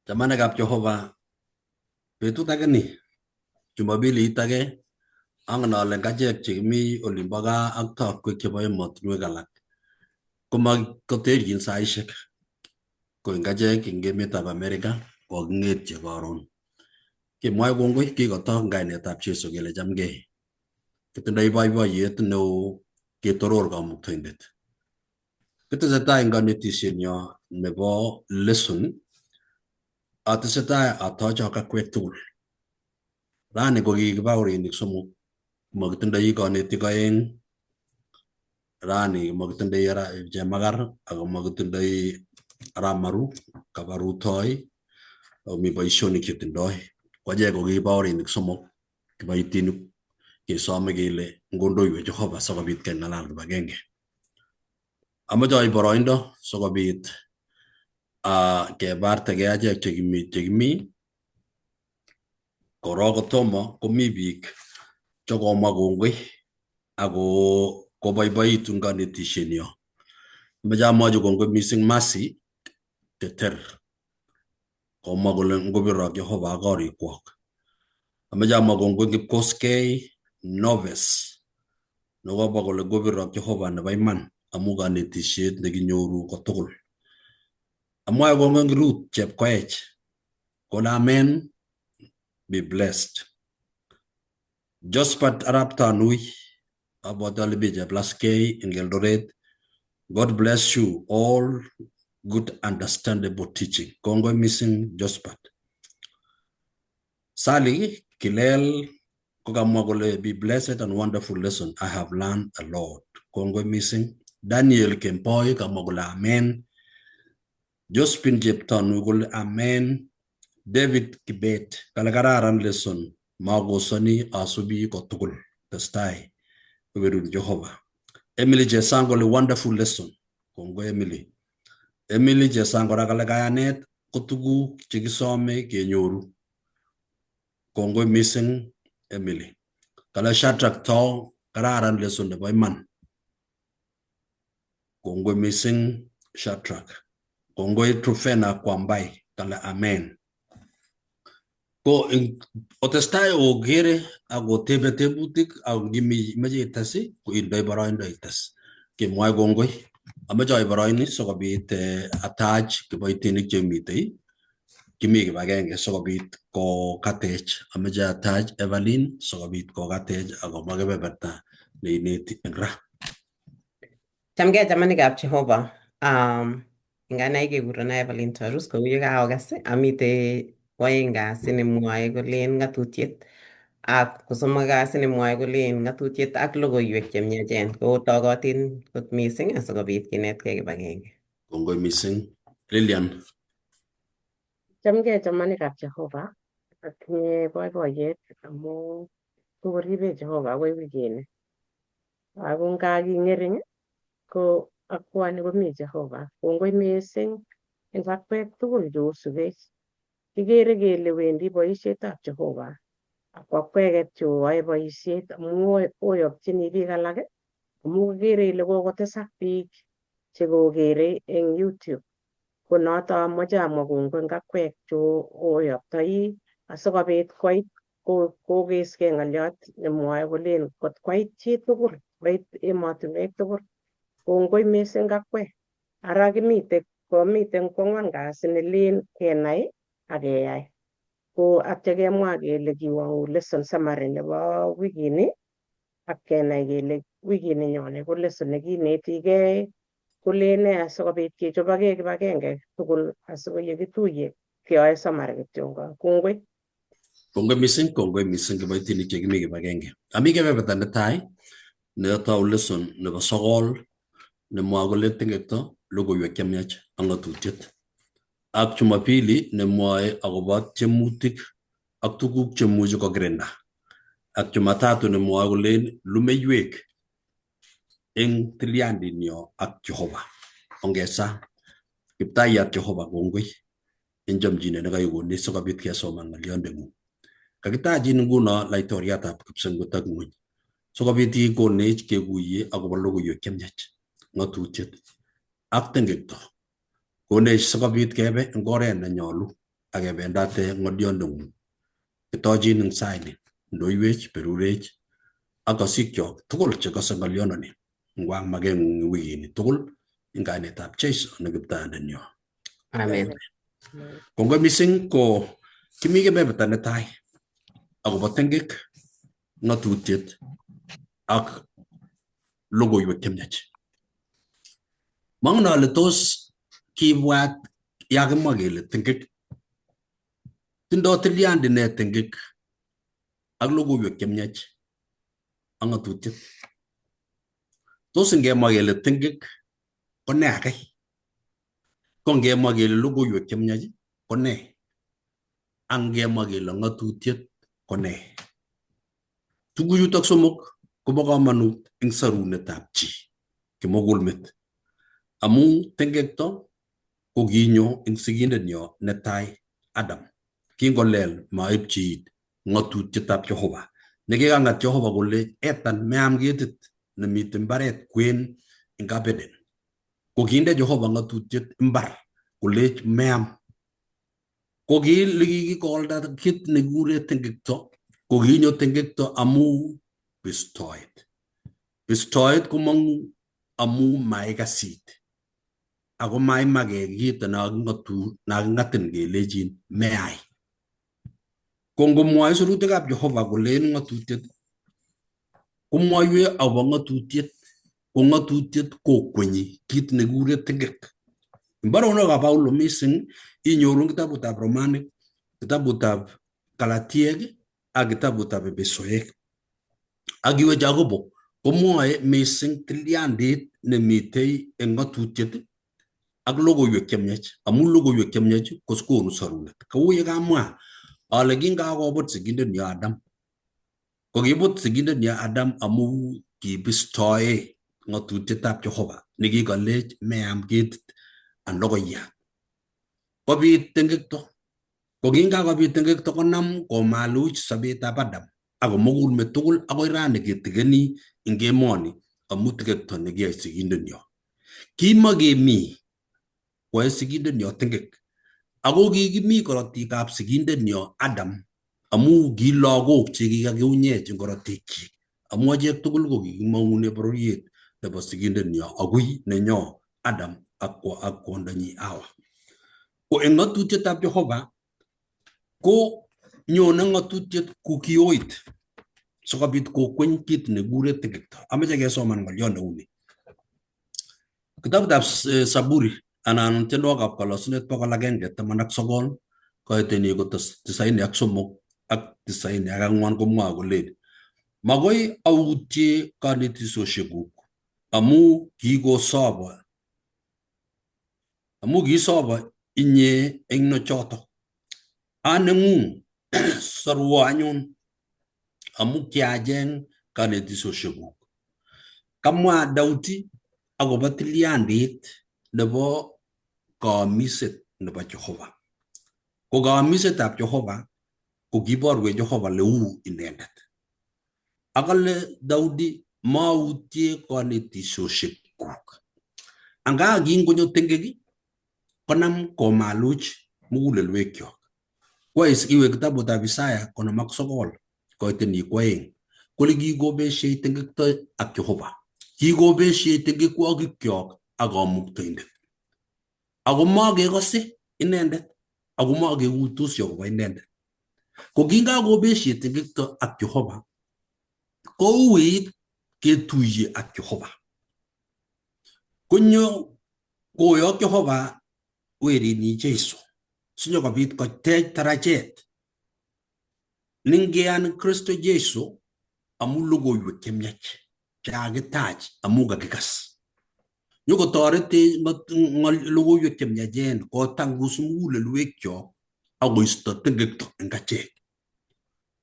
Chamanikab Jehova, betut age ni, Jumapilit age, angen ale ngachek chekimi olimbo gaa ak tokwek chebo emotinwek alak komakoterchin saishek. Ko eng achek eng emetab Amerika kokaking'etye karon. Kemwoe kongoi kikotok eng kainetab Jesu kele chamgei. Kitindoi boiboiyet neo ketoror kamuktaindet. Kitesetai eng kanetishenyo nebo lesson atesetai atochok akwek tugul. Rani ko kikibaorinik somok, makitindoi konetik oeng, rani makitindoi Chemakar ako makitindoi arap Maru kaba rutoi akomi boisionik chetindoi. Ko achek ko kibaorinik somok kiboitinik kesome kele ngondoiwech Jehova sikobit keng'alal kibagenge. Amoche aib boroindo sikobit kebartegei achek chekimi korok kotomo komi biik chekomwa kongoi ako koboiboitu eng kanetishenyo. Amoche amwochi kongoi mising Mercy Keter komwa kole ngobirok Jehova ak korikwok. Amoche amwa kongoi Kipkoskei Noves nekomwa kole ngobirok Jehova nebo iman amu kanetishet nekinyoru kotugul. Amwae kongoi Ruth Chepkoech kole amen, be blessed. Josephat Arap Tanui abwati ale mi Cheplaskei eng Eldoret. God bless you all, good understandable teaching. Kongoi mising Josephat. Sally Kilel kokamwa kole be blessed and wonderful lesson. I have learned a lot. Kongoi mising. Daniel Kempoi kamwa kole amen. Josephine Cheptanui kole amen. David Kibet kale kararan lesson. Makosani asubi kotugul. Testai koberur Jehova. Emily Chesang kole wonderful lesson. Kongoi Emily. Emily Chesang kora kale kayanet ko tuguk chekisome kenyoru. Kongoi mising Emily. Kale Shadrack Too kararan lesson nebo iman. Kongoi mising Shadrack. Kongoi Trufena Kwambai kale amen. Ko otestai okere ak otebe tebutik ak ngimi imoche ites ko indoi boroindo ites. Kemwoe kongoi. Amoche aib boroini sikobit atach kiboitinik chemitei kimi kibagenge sikobit kokatech. Amoche atach Evelyn sikobit kokatech akomwa kebeberta neineti eng ra. Chamgei chamanikab Jehova. Eng anai kekurena Evelyn Tarus kou ye kaokas amite kwoeng kasi nemwoe kolen ng'atutiet ak kosomok kasi nemwoe kolen ng'atutiet ak logoiwek chemiachen ko togotin kot mising asikobit kinetkei kibagenge. Kongoi mising. Lilian. Chamgei chamanikab Jehova. Atinye boiboiyet amu kokoribech Jehova akoi wikini. Ako nga king'ering ko akwani komi Jehova. Kongoi mising eng akwek tugul cheosubech. Kikere kele wendi boisietab Jehova ak akweket cheoyoe boisiet amu oyokchini biik alak amu kikere kele kokotesak biik chekokere eng YouTube. Ko noto amoche amwa kongoi eng akwek cheoyoktoi asikobit koit kokeskei ng'oliot nemwoe kolen kot koit chitugul, koit emotinwek tugul. Kongoi mising akwek. Ara kimite komiten kwang'wan kasi nelen kenai ak keyai. Ko atya kemwa kele kiwong'u lesson summary nebo wikini ak kenai kele wikini nyone ko lesson nekinetigei kolen nee asikobit kechobokei kibagenge tugul asikoyekituiye keyoe summary kityongon. Kongoi. Kongoi mising, kongoi mising kiboitinik chekimi kibagenge. Ami kebeberta netai netou lesson nebo sokol nemwoe kole tingekto logoiwek chemiach ak ng'atutiet. Ak Jumapili nemwoe akobo tiemutik ak tuguk chemuchi kokirinda. Ak Jumatatu nemwoe kolen lumeiywek eng tilyandinyo ak Jehova. Ongesa Kiptayat Jehova kongoi eng chomchinet nekaikonech sikobit kesoman ng'olyondeng'ung. Kakitachin nguno laitoriatab kipsengwet ak ng'weny sikobit ikonech kekuye akobo logoiwek chemiach, ng'atutiet ak tengekto. Konech sikobit kebe eng oret nenyolu. ak kebendate ng'olyondeng'ung. Kitochin eng saini, ndoiwech, berurech ak kosikyok tugul chekose ng'olyondoni ngwang makeng'ung eng wikini tugul eng kainetab Jesu ne kiptayandenyo. Amen. Kongoi mising ko kimi kebeberta netai akobo tengek, ng'atutiet ak logoiwek chemiach. Mangen ale tos kibwat ya kimwa kele tengek tindoi tilyandi ne tengek ak logoiwek chemiach ak ng'atutiet. Tos ngemwa kele tengek ko ne ake? Ko ngemwa kele logoiwek chemiach ko ne? Ak ngemwa kele ng'atutiet ko ne? Tuguchutok somok kobo komonut eng sorunetab chi kimugulmet amu tengekto ko kinyo eng sigindenyo netai Adam kingolel maipchi it ng'atutietab Jehova nekikang'at Jehova kole etan meam ketit nemite mbaret kwen eng Kapeden ko kinde Jehova ng'atutiet mbar kolech meam ko kikikolda kit nekikure tengekto ko kinyo tengekto amu bistoet. Bistoet komong'u amu maikasit ako maimake kito naking'atin kelechin meai. Ko ngomwoe sirutikab Jehova kolen ng'atutiet komwoiwech akobo ng'atutiet ko ng'atutiet kokwenyi kit nekikure tengek. Eng baronokab Paulo mising inyoru eng kitabutab Romanik, kitabutab Galatiek ak kitabutab Epesoek. Ak iwe Jakobo komwoe mising tilyandit nemitei eng ng'atutiet ak logoiwek chemiach amu logoiwek chemiach konu sorunet. Kou ye kamwa ale kingakobut sigindenyo Adam ko kibut sigindenyo Adam amu kibistoe ng'atutietab Jehova nekikalech meam ketit an logoiyat. Kobit tengekto. Ko kingakobit tengekto konam komaluch sobetab Adam ako mugulmet tugul akoi rani ketikeni eng emoni amu tekekto nekiyai sigindenyo. Kimakemi koyae sigindenyo tengek ako kikimi korotikab sigindenyo Adam amu ki lagok chekikakiunyech eng korotikyik amu achek tugul ko kikimong'une bororiet nebo sigindenyo akui nenyo Adam ak kwondonyi Hawa. Ko eng ng'atutietab Jehova ko nyone ng'atutiet ku kioit sikobit kokweny kit nekikure tekekto. Ameche kesoman ng'oliot neuni. Kitabutab Saburi anan tienwogikab kalosunet 119 koiteni ko 93 ak 94 komwoe kolen makoi autie kanetisoshekuk amu kikosobo inye eng nochotok. Aneng'ung sorwo anyun amu kiacheng kanetisoshekuk. Kamwa Daudi akobo tilyandit nebo kaamiset nebo Jehova. Ko kaamisetab Jehova ko kiborwech Jehova leu inendet. Akale Daudi mautie kanetisoshekuk. Anga kingonyo tengek konam komaluch mugulelwekyok. Kwais iwe kitabutab Isaya 59 koiteni kwoeng kole kikobeshe tengekto ak Jehova. Kikobeshe tengekwokikyok ak kamuktaindet. Ako makekose inendet ako makekuitosi akobo inendet. Ko kingakobeshe tengekto ak Jehova kouit ketuiye ak Jehova. Konyo koyok Jehova werini Jesu sinyokobit kotech tarajet ningeyan Kristo Jesu amu logoiwek chemiach chekakitach amu kakikas. Nyokotoretech logoiwek chemiachen kotangus mugulelwekyok akoisto tengekto eng achek.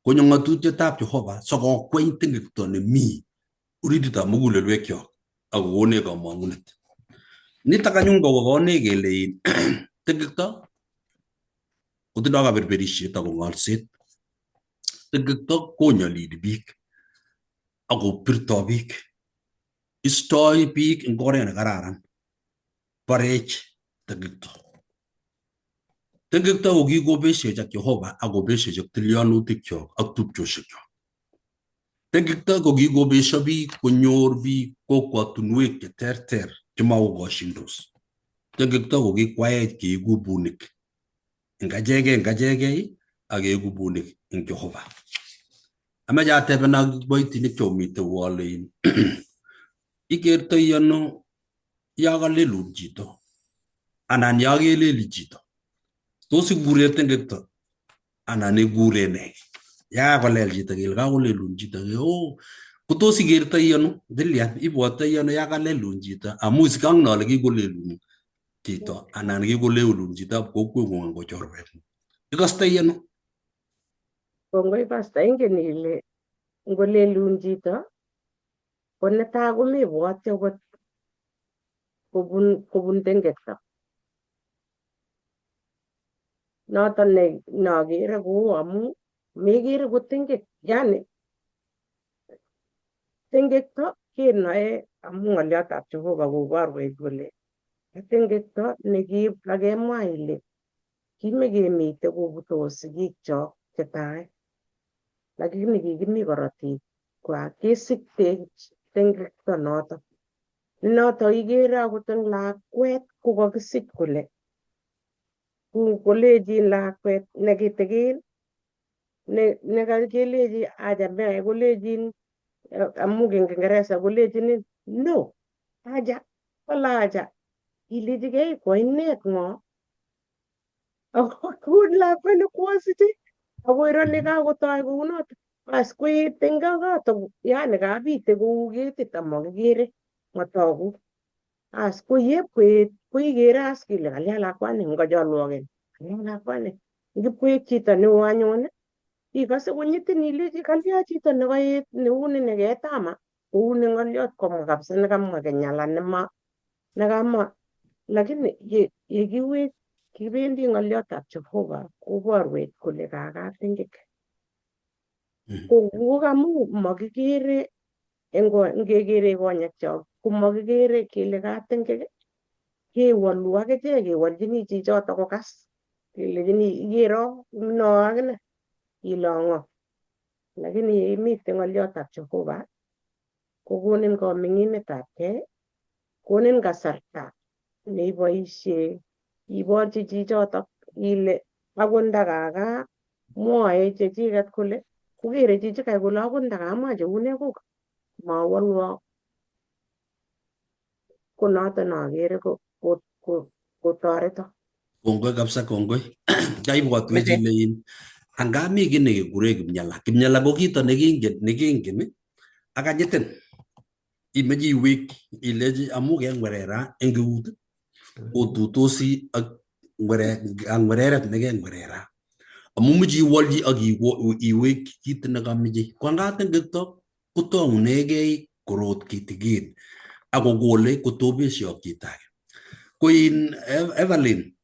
Konyo ng'atutietab Jehova sikokweny tengekto nemi orititab mugulelwekyok akokonech kamong'unet. Nitok anyun kokonech kele tengekto kotindoi kaberberisiet ako ng'olset. Tengekto konyolili biik akopirtoi biik. Istoi biik eng oret nekararan. Borech tengekto. Tengekto ko kikobeshech ak Jehova ak kobeshech ak tilyanutikchok ak tupchoshekyok. Tengekto ko kikobesho biik konyor biik kokwatunwek cheterter chemakokoshindos. Tengekto ko kikwaech keeku bunik eng achekei ak keeku bunik eng Jehova. Amache atebena kiboitinik chomite alein ikertoi ano ya kalelun chito anan ya keleli chito? Tos ikure tengekto anan ikure nee? Ya kakolel chito kele kakolelun chito oh, kotos ikertoi ano tilyan ibwotoi ano ya kalelun chito amu sikangen ale kikolelun chito anan kikolelun chitab kokweng'ung anan ko chorweng'ung. Ikostoi ano? Kongoi pastor, ingen ile ngolelun chito ko netai komebwoti akot kobun tengekto. Noton ne nokere kou amu mekere ko tengek, yani tengekto kenoe amu ng'oliotab Jehova koborwech kole tengekto nekikakemwa ile kimekemite kobutos sigikchok chetai, lakini kikimi korotik kwak kesiktech tengekto noton. Noto ikere akot eng lakwet kokakisich kole kolechin lakwet nekitikin nekakelechi acha meai kolechin amu eng Kiingereza kolechinin no acha kole acha ilechigei koinet ng'o ako lakwet nekwosiche akoi ra nekakotoi kounoto bas koet eng koto yani kabite kou ketit amakikere matoku as ko yep koet koikere as kele kalya lakwani ngocholwoken kalya lakwani ngipkoek chito neo anyun ikose konyitin ilechi kalya chito nekaet neuni neketama kouni ng'oliot komwa kabisa nekamwa keny alan nema nekama lakini yekiwek kibendi ng'oliotab Jehova koborwech kole kakat tengek. Ko amu makikere eng ngekere konyekchok komakikere kele katengek kewolu akichek kewolchini chichoto kokas kelechini ikero no akine ilong'o lakini yeimite ng'oliotab Jehova kokonin koming'inetab kei konin kasarta neiboishe iborchi chichotok ile akot ndakaka mwoe chechiket kole kokere chichikai kole akot ndakamwa cheune ko mawolwo ko noton akere kotoreto. Kongoi kabisa, kongoi. Kaibwotwech ile in anga mi kiy nekekure kipnyala. Kipnyala ko kito nekingen akanyitin. Imeche iwek ilechi amu kengwerera eng eut otutosi ak ngwereret nekengwerera. Amu meche iwolchi ak iwek kit nekameche. Ko anga tengekto kotounegei korot kitikin akokole kotobesho ak chito age. Ko in Evelyn,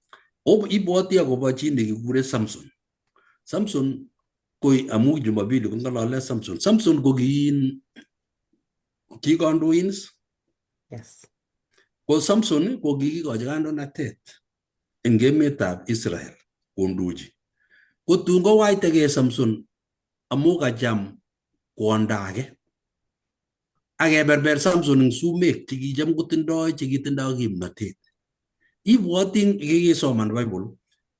ibwoti akobo chi nekikure Samson. Samson ko amu Jumapili kong'alale Samson. Samson ko ki kandoin. Yes. Ko Samson ko kikikochi kandoinatet eng emetab Israel kondochi. Ko tun kowaitegei Samson amu kacham kwondo age. Akeberber Samson eng sumek chekicham kotindoi chekitindoi kimnatet. Ibwoti kikisoman Bible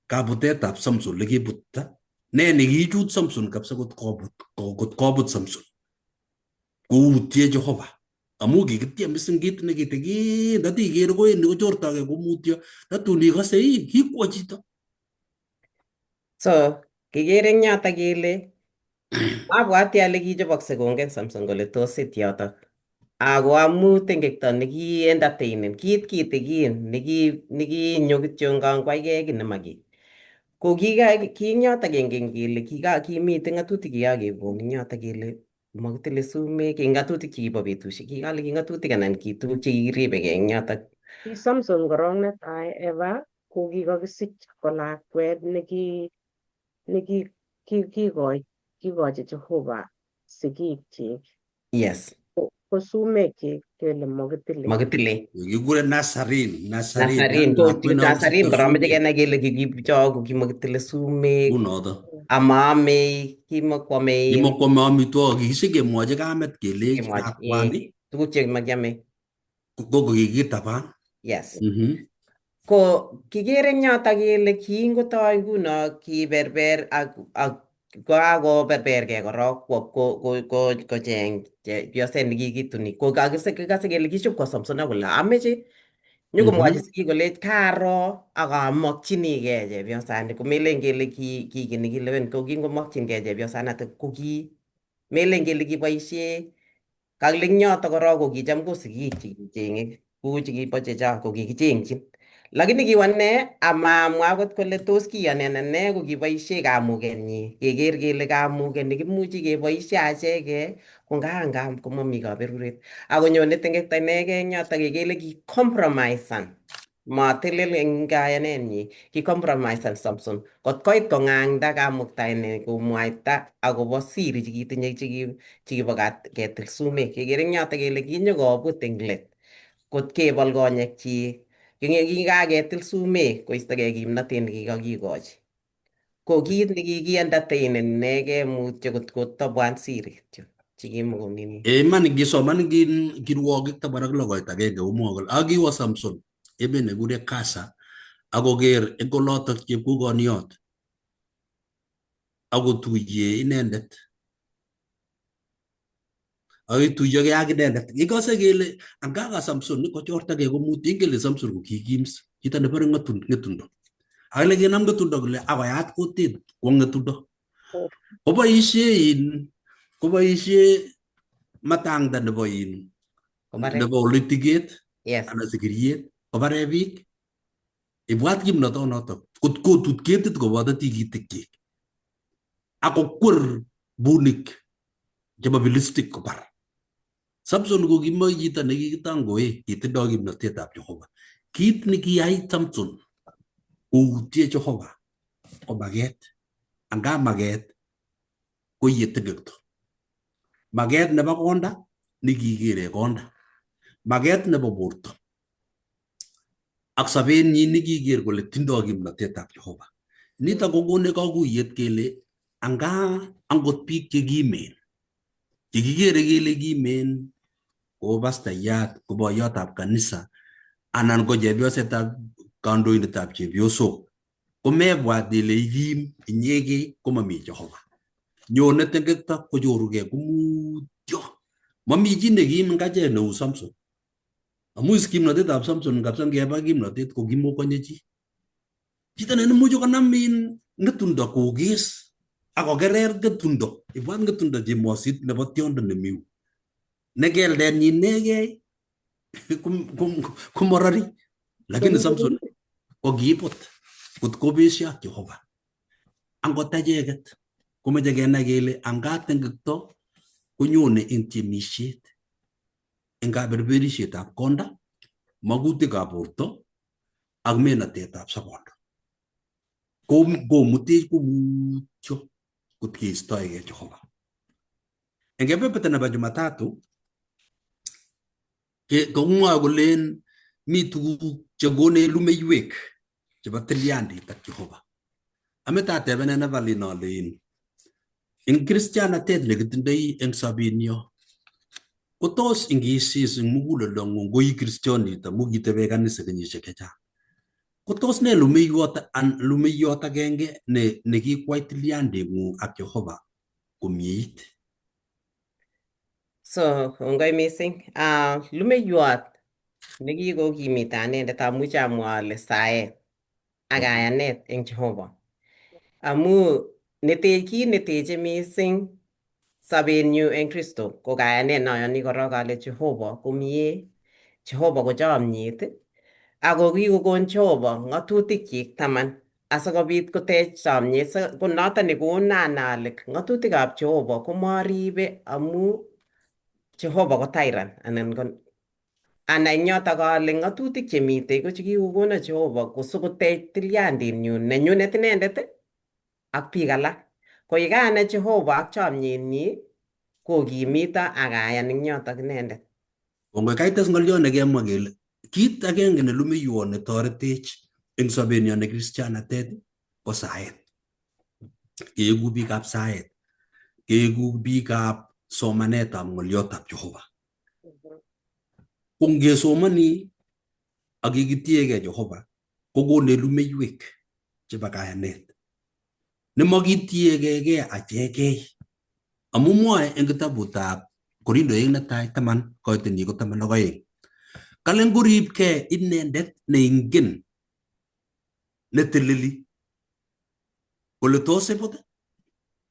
kabutetab Samson lekibutta. Ne nekichut Samson kabisa kot kobut Samson. Koutie Jehova. Amu kikityem mising kit nekitikin tatiker kowendi kochortogei komutyo tatun ikose ii kikwo chito. So kikere eng yotok kele abwati ale kichobokse kongen Samson kole tos it yotok. Ako amu tengekto neki entertainin kit kitikin nekinyo kityo ngangwaikei kiy nemaki. Ko ki eng yotok kengen kele kimite ng'atutik kikakekon eng yotok kele makitile sumek eng ng'atutik chekibo betusiek kikale ki ng'atutik anan ki tuguk chekikiribekei eng yotok. Ki Samson korong netai Eva ko kikakisich ko lakwet neki kikochi Jehova sigikyik. Yes. Ko sumekyik kele mokitile. Makitile. Kikure Nazarin, Nazarin, Nazarin yani ko lakwet ne Nazarin kakisipto kora meche sumek. kenai kele kikicho ko kimakitile sumek Unoto. amaamei kimokwamei Kimokwome amitwogik, kisikemwochi kamet kelech kemwochi lakwani tuguk chemakiame. Ko kikitaban. Yes. Ko kikere eng yotok kele kingotoi nguno kiberber ak kokakoberbergei korok kwo kocheng chepyoset nekikituni ko kakise kikase kele kiship kwa Samson ak kole ameche nyokomwochi sikik kolech karo ak amokchinigei chepyosani komelen kele ki ki nekilewen ko kingomokchingei chepyosanatak ko ki melen kele kiboisie kakile eng yotok korok ko kicham ko sikik chekichenge kou chekibo chechok ko kikichengchin lakini kiwo ine amamwa akot kole tos kiyonen nee ko kiboisie kamukenyi keker kele kamuket nekimuchi keboisie acheke ko nganga komami kaberuret akonyone tengekto inegei eng yotok kekele kicompromisan matelel eng kayanenyi kicompromisan Samson kot koit kong'ang'da kamuktaine komwaita akobo siri chekitinye chekibo ketil sumek kekere eng yotok kele kinyokobut eng let kot kebol konyekchik kikaketil sumek koistogei kimnotet nekikakikochi ko kit nekikientertainen inegei mutyo kot kotobwan siri kityo chekimukonini. Iman ngisoman Kirwogik 16:1 komwoe kole ak kiwo Samson emet nekikure Gaza akoker eng olotok chepkukoniot akotuiye inendet akituyokei ak inendet. Kikose kele angaka Samson kochortagei komutyo ingen kele Samson ko kikim chito nebore ng'etundo. Akile kinam ng'etundo kole akoyat kutit kwo ng'etundo. Koboisie in koboisie matangta nebo in nebo olitiket anan sikiriet kobare biik. Ibwat kimnotonotok kot kotut ketit koboto tikitikchik akokwer bunik chebo Filistik kobar. Samson ko kimoi chito nekikitangoe kitindoi kimnotetab Jehova. Kit nekiyai Samson koutie Jehova ko maket. Anga maket koiye tekekto. Maket nebo konda nekikere konda. Maket nebo borto ak sobenyin nekiker kole tindoi kimnotetab Jehova. Nitok kokonech kakuyet kele anga angot biik chekimen chekikere kele kimen ko pastayat ko boiyotab kanisa anan ko chepyosetab kandoindetab chepyosok komebwat ile ikim inyegei komami Jehova. Nyone tengekto kochorugei komutyo. Mami chi nekim eng achek neu Samson. Amu is kimnotetab Samson kabisa ngeba kimnotet ko kimokonye chi. Chito neimuchi konam in ng'etundo kokes akokerer ng'etundo. Ibwat ng'etundo chemosit nebo tiondo nemiu. Ne keldenyi inegei komorori. Lakini Samson ko kiibut kot kobesio ak Jehova. Angot acheket komoche kenai kele anga tengekto konyone eng tiemisiet, eng kaberberisietab konda, makutikab borto ak menotetab sobondo. Komutech komutyo kot keistoegei Jehova. Eng kebeberta nebo Jumatatu komwoe kolen mi tuguk chekonech lumeiwek chebo tilyandit ak Jehova. Ameche atebenen Evelyn alein eng kristianatet nekitindoi eng sobenyo kotos ingisis eng muguleldong'ung ko ii kristionit amu kitebe kanisa kenyisiek chechang. Kotos ne lumeiwot agenge nekikwai tilyanding'ung ak Jehova komieit? So kongoi mising. Lumeiwot nekikokimita anendet amuche amwa ale saet ak kayanet eng Jehova. Amu kit neteche mising sobenyu eng Kristo ko kayanet noyoni korok ale Jehova komie, Jehova ko chomyet ako kikokon Jehova ng'atutikyik taman asikobit kotech chomyet. Ko noton nekonon anai ale ng'atutikab Jehova komoribe amu Jehova ko tyrant anan ko anai eng yotok ale ng'atutik chemitei ko chekikokono Jehova ko sikotech tilyanditnyun nenyunet inendet ak biik alak. Ko ye kaanai Jehova ak chomyenyi kokimito ak ayan eng yotok inendet. Kongoi kaites ng'olyo nekemwa kele kit agenge ne lumeiwot netoretech eng sobenyo ne kristianatet ko saet. Keeku biikab saet, keeku biikab somanetab ng'olyotab Jehova. Ko ngesomoni ak kikitiegei Jehova kokonech lumeiwek chebo kayanet nemakitiegei achegei amu mwoe eng kitabutab Korindoek netai 10 koitenyi ko 12 kalen koribkei inendet neingen neteleli kole tos ibut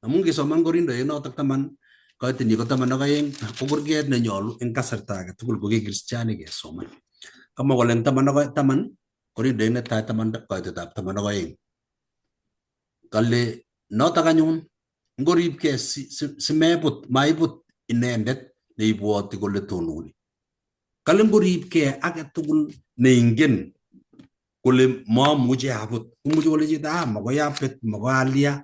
amu ngesoman Korindoek notok 10 koitenyi ko 12 ko kurget nenyolu eng kasarta age tugul ko ki kristiani kesoman. Kamwa kole eng 10 Korindoek netai 10 koitetab 12 kale notok anyun ngoribkei simebut maibut inendet neibwoti kole tononi. Kale ngoribkei age tugul neingen kole mamuchi abut. Imuchi kole chito ah makoi abet makoi alia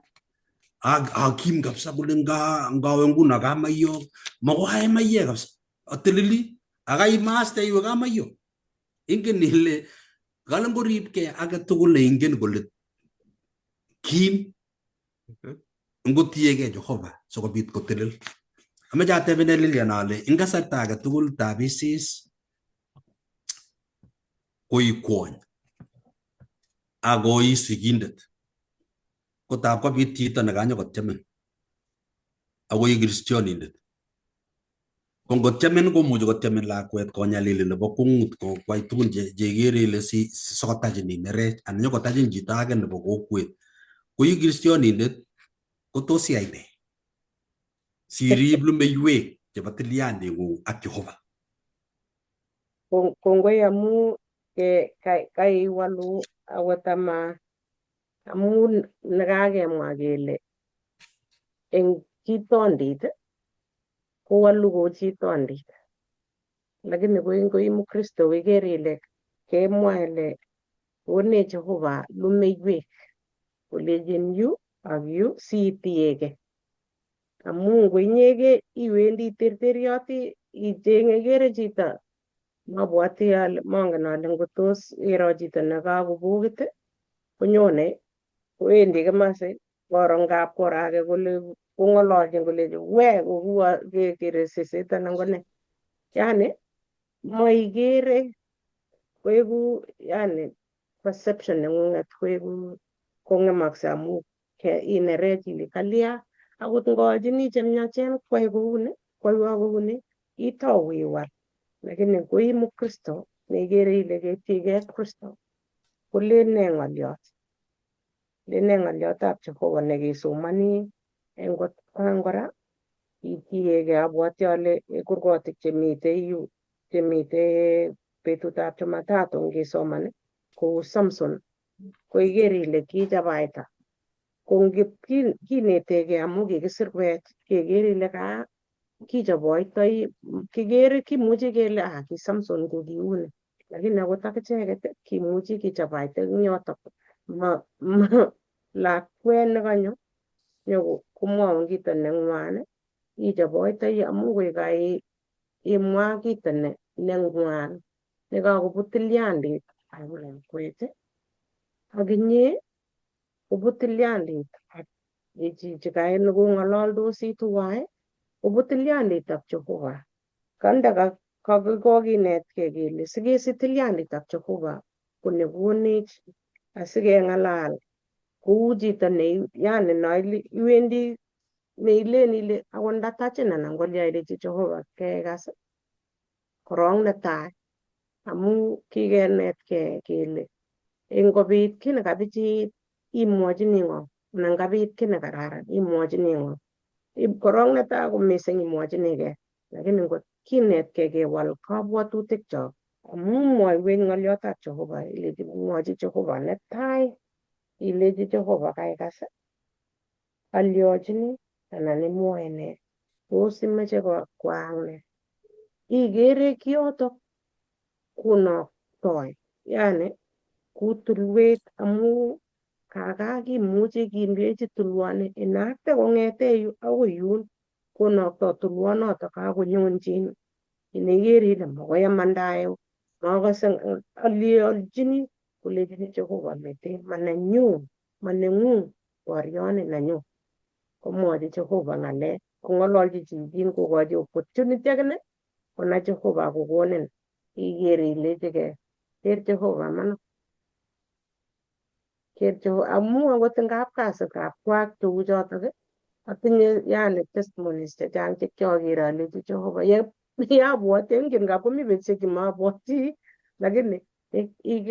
akim kabisa kole ngawe nguno kamaiyo makoi ae maiyek kabisa ateleli akaimaste iwe kamaiyo. Ingen ile kale ngoribkei age tugul neingen kole kim ngotiegei Jehova sikobit kotelel. Amache atebenen Lilian ale eng kasarta age tugul tabisis koi kwony ako ii sigindet ko tab kobit chito nekanyokotyemin ako ii kristionindet. Ko ngotyemin komuchi kotyemin lakwet konyalili nebo kwongut kwai tugun cheikere ile sikotachin inerech anan nyokotachin chito age nebo kokwet. Ko ii kristionindet ko tos iyai nee sirib lumeiwek chebo tilyanding'ung ak Jehova? Kongoi amu kaiwalu akot ama amu nekakemwa kele eng chitondit kowalu kou chitondit, lakini ko koi mkristo iker ile kemwa ile konech Jehova lumeiwek kolechin yu ak yu siitiegei amu ngo inyegei iwendi terterioti ichenge ikere chito mabwati ale mongen ale ngotos iro chito nekakobokit konyone kowendi komasi koro ngap koro age kole kong'ololchin kolechi we kokuo kekere seset anan ko ne yani moikere koeku yani perception neng'ung'et koeku kong'emakse amu inerech ile kalya akot ngoachini chemiachen kwai kouni kwaiwo kouni itou iwal lakini koi mkristo neikere ile ketiegei ak Kristo kolen nee ng'oliot len nee ng'oliotab Jehova nekesomoni eng kotkan kora itiegei abwoti ale kurgotik chemitei yu chemitei betutab Jumatatu ngesoman kou Samson ko ikere ile kichabaita ko kinetegei amu kikisirwech kekere ile ka kichoboitoi kikere kimuchi kele ah ki Samson ko kiuni lakini akot akicheket kimuchi kichabaita eng yotok ma, ma lakwet nekanyo nyokomwoun kito neng'wan ichoboitoi amu koi imwa kito neng'wan nekakobut tilyandit ak lakwet ak inye kobut tilyandit ak chichi nekong'ololdosi tuwai kobut tilyandit ak Jehova. Kanda kokinetkei kele sikesich tilyandit ak Jehova ko nekonech asikeng'alal kou chito ne yani no iwendi neilen ile akot ndatachin anan kolya ilechi Jehova kekas korong netai amu kikenetkei kele ingobit kiy nekabichit imwochini ng'o anan kabit kiy nekararan imwochini ng'o korong netai ko missing imwochinigei lakini ngot kinetkei kewal kabwatutik chok amu mwoiwech ng'oliotab Jehova ilechi mwochi Jehova netai ilechi Jehova kaikas alyochini anan imwoe nee tos imoche kwaak nee ikere kiotok konoktoi yani ku tulwet amu kaka kimuchi kindechi tulwoni inakte kong'ete yu akoi yun konokto tulwonotok kakonyonjin Iniker ile makoi amandae makose aliolchini kolechini Jehova mete manenyu maneng'ung borioni nenyu komwochi Jehova ng'alek kong'ololchi chichin kokochi opportunity akine konai Jehova akokonin iker ilechigei ker Jehova mano ker Jehova amu akot eng kapkasi kapkwak cheu chotok atinye yani testimonies chechang chekioker alechi Jehova ye yabwoti ingen ngap komi betusiek chemabwoti lakini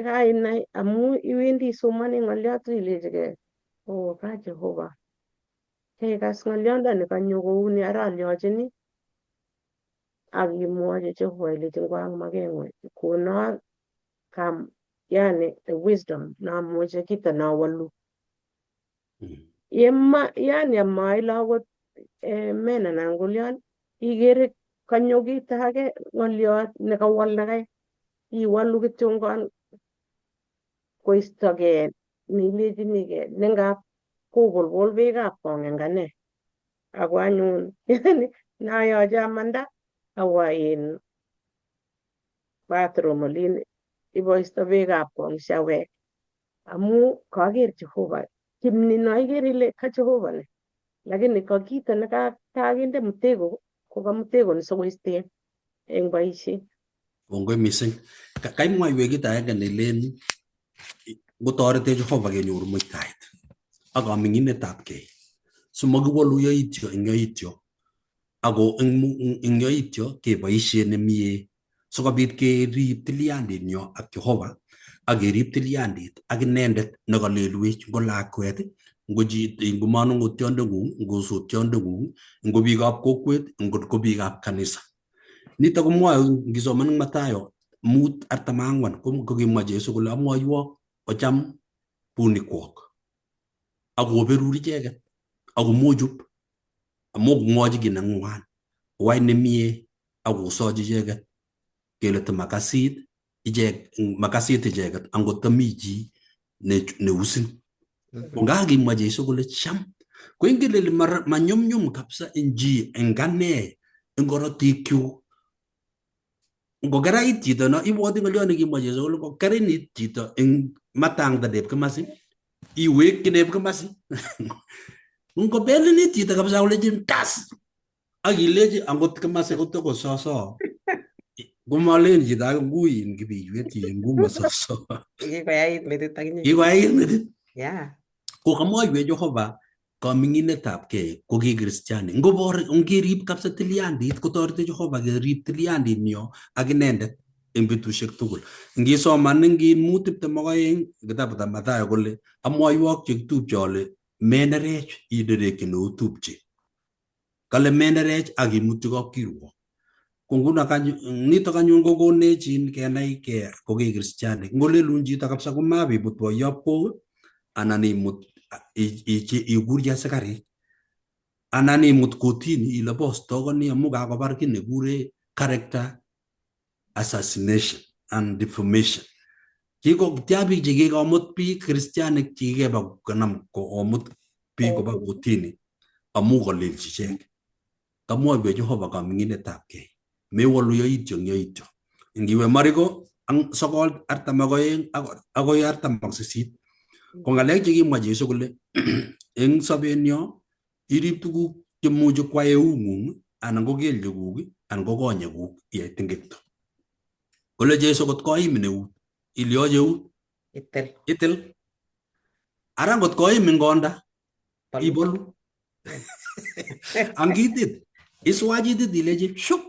kainai amu iwendi isomoni ng'oliot ilechigei oh ka Jehova kekas ng'oliondoni kanyo kouni ara alyochini ak imwochi Jehova ilechi ngwang makeng'ung kono kam yani the wisdom namuche kito nawolu yema yani amaile akot men anan kolion ikere kanyo kito age ng'oliot nekawalakai iwalu kityongon koistogei neilechinigei nengap kobolbol beekab kong eng ane ako anyun yani nayoche amanda awa in bathroom olin iboisto beekab kong siawek amu kaker Jehova kimni no iker ile ka Jehova ni lakini ka kito ne kakinde mtego ko ka mtego ni sikoisten eng boisiet. Kongoi mising. Kaimwaiwech kit agenge nelen ngotoretech Jehova kenyor muitaet ak kaming'inetab kei simakiwolu yoityo eng yoityo ako eng yoityo keboisie nemie sikobit kerib tilyanditnyo ak Jehova ak kerib tilyandit ak inendet nekalelwech ngo lakwet ngo chito ngo manung'otiondeng'ung ngo sotiondeng'ung ngo biikab kokwet ngot ko biikab kanisa. Nitok komwoe ngisoman eng Mathayo 5:44 kokimwa Jesu kole amwoiwok ocham bunikwok ak koberur icheket ak komochup amu komwochi kiy neng'wan owai nemie ak kosochi icheket kele timakasit ichek makasit icheket angot komi chi neusin. Ko ngakimwa Jesu kole cham ko ingen ile manyumnyum kabisa eng chi eng ane eng korotikyuk ngokerait chito no ibwoti ng'oliot nekimwa Jesu kole ngokerenit chito eng matangta nep kimasi iwekyi nep kimasi ngobelinit chito kabisa kolechin tas ak ilechi angot kimasi kotokososo komalen chito ake nguin kibichwet chichi ngumasoso Kikoyait metit akinye. Kikoyait metit. Yeah. Ko kamwoiwech Jehova kaming'inetab kei ko ki kristiani ngobor ngerib kabisa tilyandit kotoreti Jehova kerib tilyandit nyo ak inendet eng betusiek tugul. Ngisoman eng 5:22 kitabutab Mathayo kole amwoiwok chekitupche ale menerech inerekyi neotupche. Kale menerech ak imutyi kapkirwok. Ko nguno nitok anyun kokonech in kenai ke ko ki kristianik. Ngolelun chito kabisa komabimut boiyop kok anan imut ikurchi asikarik anan imut kotini ile bostokoni amu kakobar kiy nekikure character assassination and defamation. Kiko tia biik chekikomut biik kristianik chekikeba konam komut biik koba kotini amu kalelchi ichek. Kamwoiwech Jehova kaming'inetab kei. Mewolu yoityo eng yoityo. Ngiwe Mariko ang 9:42 akoi 48 ko ng'alek chekimwa Jesu kole eng sobenyo irib tuguk chemuchi kwai eung'ung anan ko kelyekuk anan ko konyekuk iyai tingekto. Kole Jesu kot koimin eut ilyochi eut Itil. Itil. Ara ngot koimin konda Bolu. Ibolu. Angitit iswach itit ilechi shup.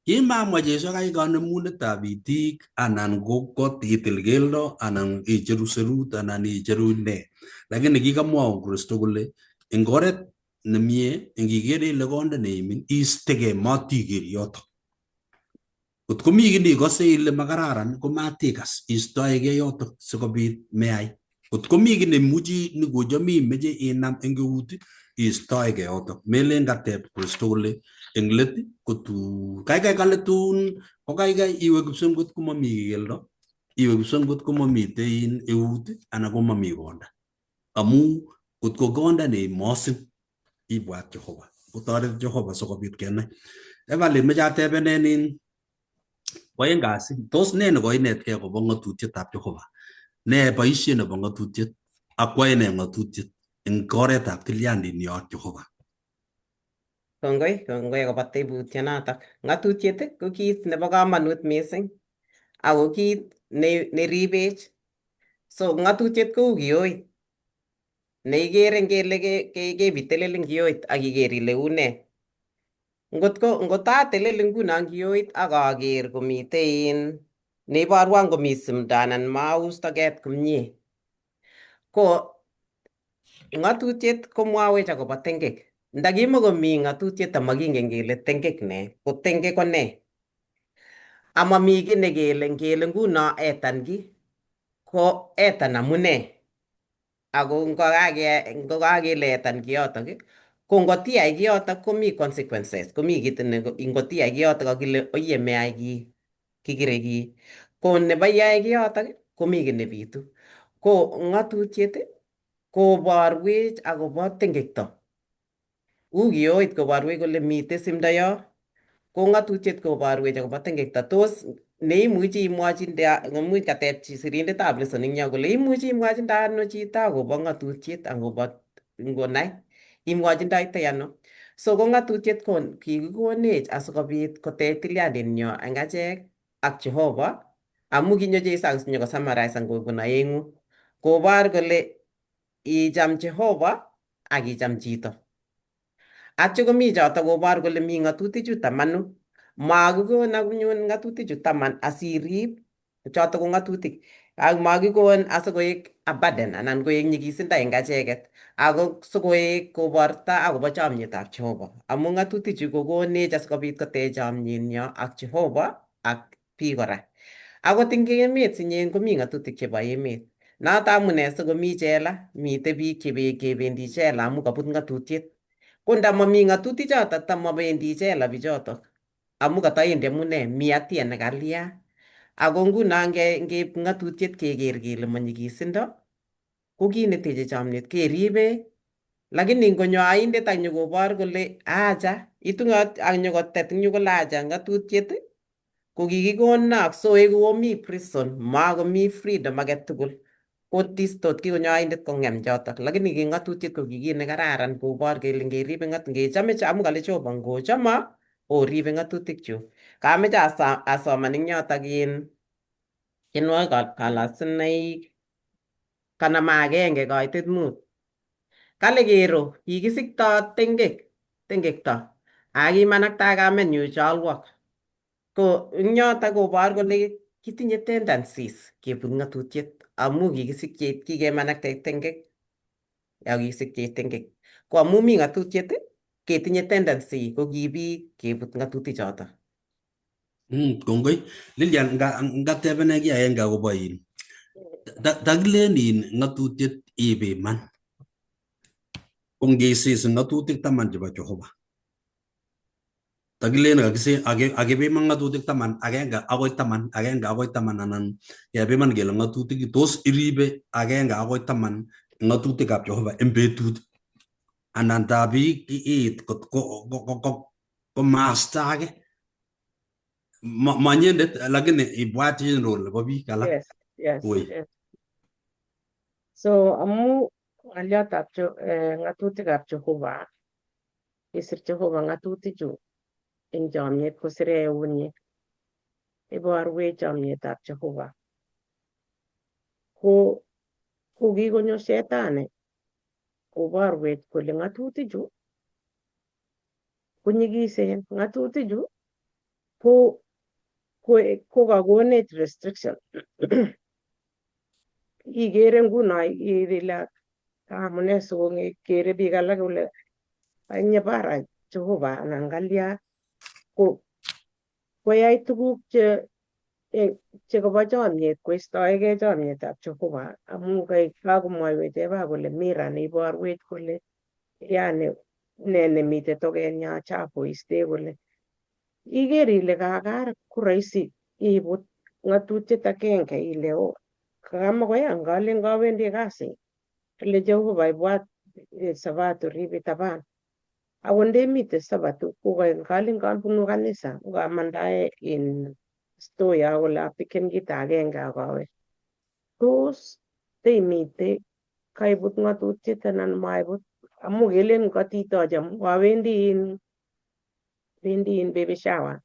Kimamwa Jesu kai kanemunetab itik anan ko kot itil keldo anan icheru serut anan icheru ne. Lakini kikamwaun Kristo kole eng oret nemie ingikere ile konda neimin istegei matiker yotok. Kot komi kiy neikose ile makararan komatikas istoegei yotok sikobit meyai. Kot komi kiy nemuchi nekochami imeche inam eng eut istoegei yotok. Melen kateb Kristo kole eng let kotu kaikai kaletun ko kaikai iwe kipsongot komami keldo iwe kipsongot komamitei in eut anan komami konda. Amu kot ko konda neimosin ibwat Jehova. Kotoret Jehova sikobit kenai. Evelyn, meche atebenen in kwoeng kasi, tos ne nekoinetkei akobo ng'atutietab Jehova? Ne boisiet nebo ng'atutiet ak kwoe ne ng'atutiet eng oretab tilyandit ak Jehova? Kongoi, kongoi akobo tebutionotok. Ng'atutiet ko kit nebo komonut mising ako kit neribech. So ng'atutiet kou kioit neikere ngele kebitelel eng kioit ak iker ile une. Ngotko ngotatelel nguno kioit ak aker komitei in neiborwon komi simdo anan maus toket komie. Ko ng'atutiet komwawech akobo tengek. Ndakimokomi ng'atutiet amakingen kele tengek nee, ko tengek ko nee. Amami kiy nekele ngele nguno etan kiy, ko etan amune. Ako ngokakele etan kiyotok, ko ngotiyai kiyotok komi consequences, komi kit ne ngotiyai kiyotok kakile oye meyai kii, kikire kii. Ko nebo iyai kiyotok komi kiy nebitu. Ko ng'atutiet koborwech akobo tengekto. U kioit koborwech kole mitei simdo yo, ko ng'atutiet koborwech akobo tengekto. Tos neimuchi imwochinde, imuch kateb sirindetab lesson ing yo kole imuchi imwochinde ano chito akobo ng'atutiet akobo ngonai imwochindoitoi ano. So ko ng'atutiet ko kikikonech asikobit kotech tilyandinyo eng achek ak Jehova amu kinyo Jeiso nyoko summarize kobun aeng'u kobor kole icham Jehova ak icham chito. Atyo komi choto kobor kole mi ng'atutichu tamanu. Makikon anyun ng'atutichu taman asirib choto ko ng'atutik ak makikon asikoek a burden anan koek nyikisindo eng acheket ako sikoek koborta akobo chomyetab Jehova amu ng'atutichu kokonech asikobit kotech chomyenyo ak Jehova ak biik kora. Akot eng emet sinyen komi ng'atutik chebo emet. Noto amune sikomi jela, mitei biik chekebendi jela amu kabut ng'atutiet. Ko ndamami ng'atutik chotok tamabendi jela bichotok amu kataendi amune mi hatia nekalya. Ako nguno ngeip ng'atutiet keker kele manyikisindo ko kit neteche chomyet keribe lakini ngonyo aindet ak nyokobor kole acha itu ak nyokotet eng yu kole acha ng'atutiet ko kikikonok so eku omi prison makomi freedom age tugul ko tot kikonyo aindet kong'em chotok lakini ki ng'atutiet ko ki kit nekararan kobor kele ngeribe ngechome amu kale Jehova ngochomo oribe ng'atutik chuk. Kameche asoman eng yotok in tienwogik kalasinaik 51 koitet 5. Kale kero kikisikto tengek tengekto ak kimanakta kamenyu cholwok. Ko eng yotok kobor kole kitinye tendencies kebut ng'atutiet amu kikisikyech kikemanakte tengek ak kikisikyech tengek. Ko amu mi ng'atutiet ketinye tendency ko ki biik kebut ng'atutik chotok. Kongoi. Lilian, ngatebene kiy agenge akobo in takilen in ng'atutiet ipiman. Ko ngisis ng'atutik taman chebo Jehova. Takilen akipiman ng'atutik taman agenge akoi taman agenge akoi taman anan kepiman kele ng'atutik tos iribe agenge akoi taman ng'atutikab Jehova en betut anan tabi iit komasta age manyendet lakini ibwat general nebo biik alak. Yes. Oi. Yes. So amu ng'olyotab ng'atutikab Jehova, kisir Jehova ng'atutichu eng chomyet kosire eunyi. Iborwech chomyetab Jehova. Ko kikonyo shetani koborwech kole ng'atutichu ko nyikisen, ng'atutichu ko kakonech restriction. Ikere nguno ile amune sikokere biik alak kole anye bara Jehova anan kalya ko koyai tuguk che chekobo chomyet koistoegei chomyetab Jehova amu kakomwaiwech eva kole mirror neiborwech kole yani ne nemite tokenyo chafu iste kole iker ile kakar ko rahisi ibut ng'atutiet agenge ile oh kamakoyan kalen kawendi kasi ale Jehova ibwat sabato ribe taban. Ako ndemite Sabato ko kalen kabunu kanisa kokamandae in store ya kole apiken kito agenge ak awe. Tos teimite kaibut ng'atutiet anan maibut amu kelen katitoch amu awendi in wendi in baby shower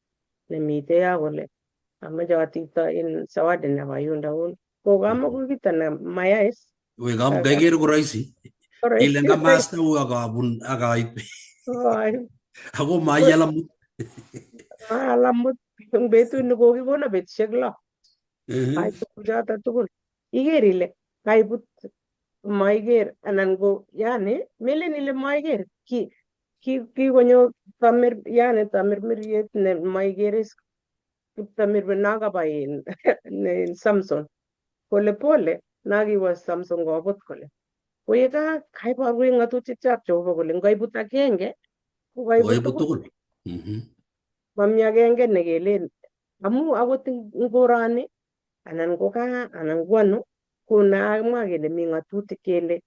nemite yo kole amoche atito in zawadi nebo yundo un ko kamako kito ne mayais. We kam keker ko rahisi. Ile ngamasta u akabun akaib ako maiyal amut. Maal amut eng betut nekokikono betusiek 6. Ai tuguchoto tugul iker ile kaibut maiker anan ko yani melen ile maiker ki kikonyo tamir yani tamirmiriet ne maiker is kiptamirmir nakaba in Samson pole pole nakiwo Samson kobut kole ko ye ka kaiborwech ng'atutietab Jehova kole ngoibut agenge ko kaibut tugul. tugul. Mami agenge nekelen amu akot eng koroni anan ko kaa anan ko ano ko nakamwa kele mi ng'atutik kele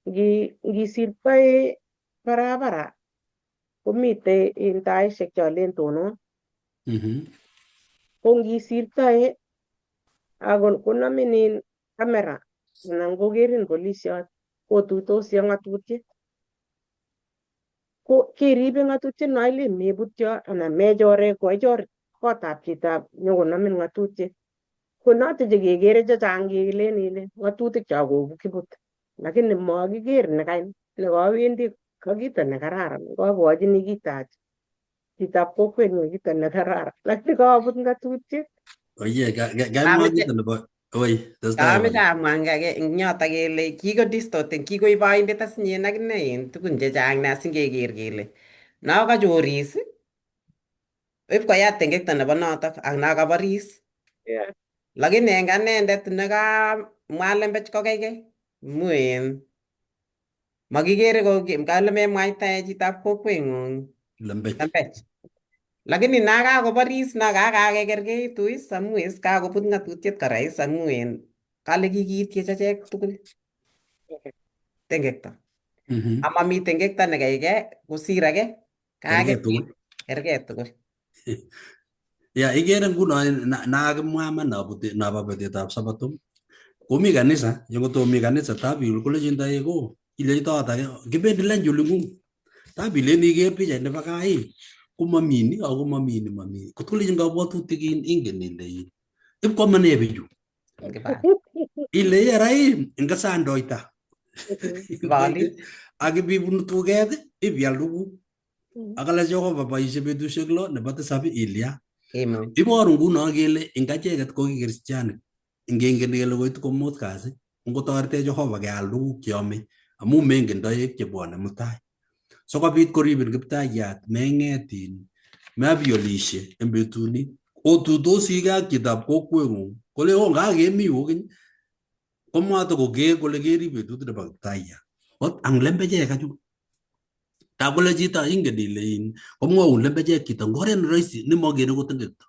ngisirtoi barabara komitei in taishek cholen tonon ko ngisirtoe ako konamin in kamera anan kokerin polisiot kotuitosi ak ng'atutiet ko keribe ng'atutiet no ilen mebutyo anan mechore koichor kotab chitab nyokonamin ng'atutiet ko noto chekekere chechang kelen ile ng'atutik cho kokibut lakini makiker nekawendi ka kito nekararan kakochini kitab chitab kokwenyu kito nekararan lakini kabut ng'atutiet. Oye, kamwa kito nebo oi, testai. Kameche amwa eng yoto kele kikodistorten kikoib oindet asinyen akine en tugun chechang nea singeker kele no kachoris ipkoyat tengekto nebo notok ak no kaboris. Lakini eng anendet nekamwa lembech ko keikei mu en makikere ko kale memwaitae chitab kokweng'ung Lembech. Lembech. Lakini na kakoboris na kakakekerkeitu is amu is kakobut ng'atutiet kora is amu en kale kikiityech achek tugul tengekto. Amami tengekto nekeikei kosir age. Kerkei tugul. Kerkei tugul. Ya ikere nguno nakakimwa iman nobo betetab Sabato komi kanisa yengotomi kanisa tabil kolechin toek ko ilechi toot ake kibendi lunch oling'ung tab ilen iker pichait nebo kaa ii komomi ni ako momi ni momi kot kolechin kabwatutik ingen ile ipkwomene bichu ile ye ra ii ingasandoita ak ibibunu tuket ibial tuguk akale Jehova boisie betusiek 6 nebo 7 ilya. Iboru nguno kele eng acheket ko ki kristianik ngengen kele koitu ko 5 kasi ngotoretech Jehova keal tuguk cheome amu mengen toek chebwone mutai sikobit koribin kiptayat meng'et in mebiolishe eng betuni otuitosikei ak chitab kokweng'ung kole o ngakemi kokeny komwato koker kole kerib betut nebo kiptayat ot ang lembechek achu tab kole chito ingen ile in komwoun lembechek chito eng oret ne rahisi nemokere kotengekto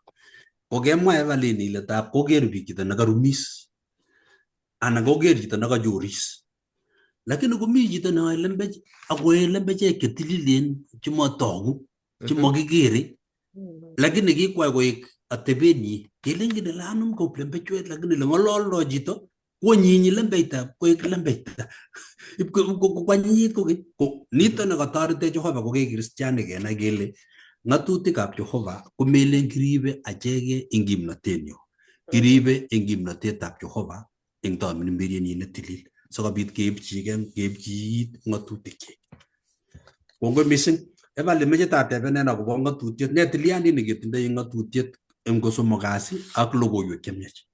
kokemwa Evelyn ile tab koker biik chito nekarumis anan koker chito nekachoris lakini komi chito neyoe lembech akoyoe lembechek chetililen chemotoku chemokikere lakini kikwai koek atebenyi kelengen ile anum ko lembechwet lakini le ng'ololdo chito kwonyinyi lembeita koek lembeita kwanyinyit kokeny ko nito nekatoretech Jehova ko kei kristianik kenai kele ng'atutikab Jehova komelen kiribe acheke eng kimnotenyo kiribe eng kimnotetab Jehova eng tamirmiryenyi netilil sikobit keipchigei keipchi it ng'atutikyik. Kongoi mising. Evelyn meche tatebenen akobo ng'atutiet ne tilyandit neketindoi eng ng'atutiet eng kosomok kasi ak logoiwek chemiach.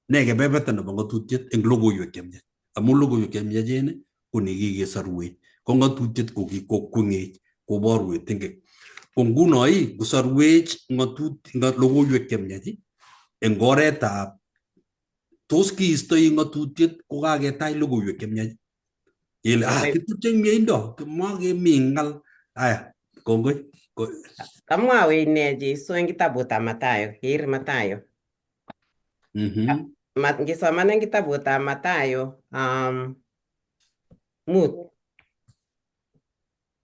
Ne kebeberta nebo ng'atutiet eng logoiwek chemiach amu logoiwek chemiachen ko nekikesorwech ko ng'atutiet ko kikokweng'ech koborwech tengek ko nguno ii kosorwech logoiwek chemiach eng oretab tos kiistoi ng'atutiet kokaketach logoiwek chemiach kele ah kitupche eng mieindo makemi ng'al aya kongoi. Kamwawech ne Jesu eng kitabutab Mathayo ker Mathayo. Ngisoman eng kitabutab Mathayo 5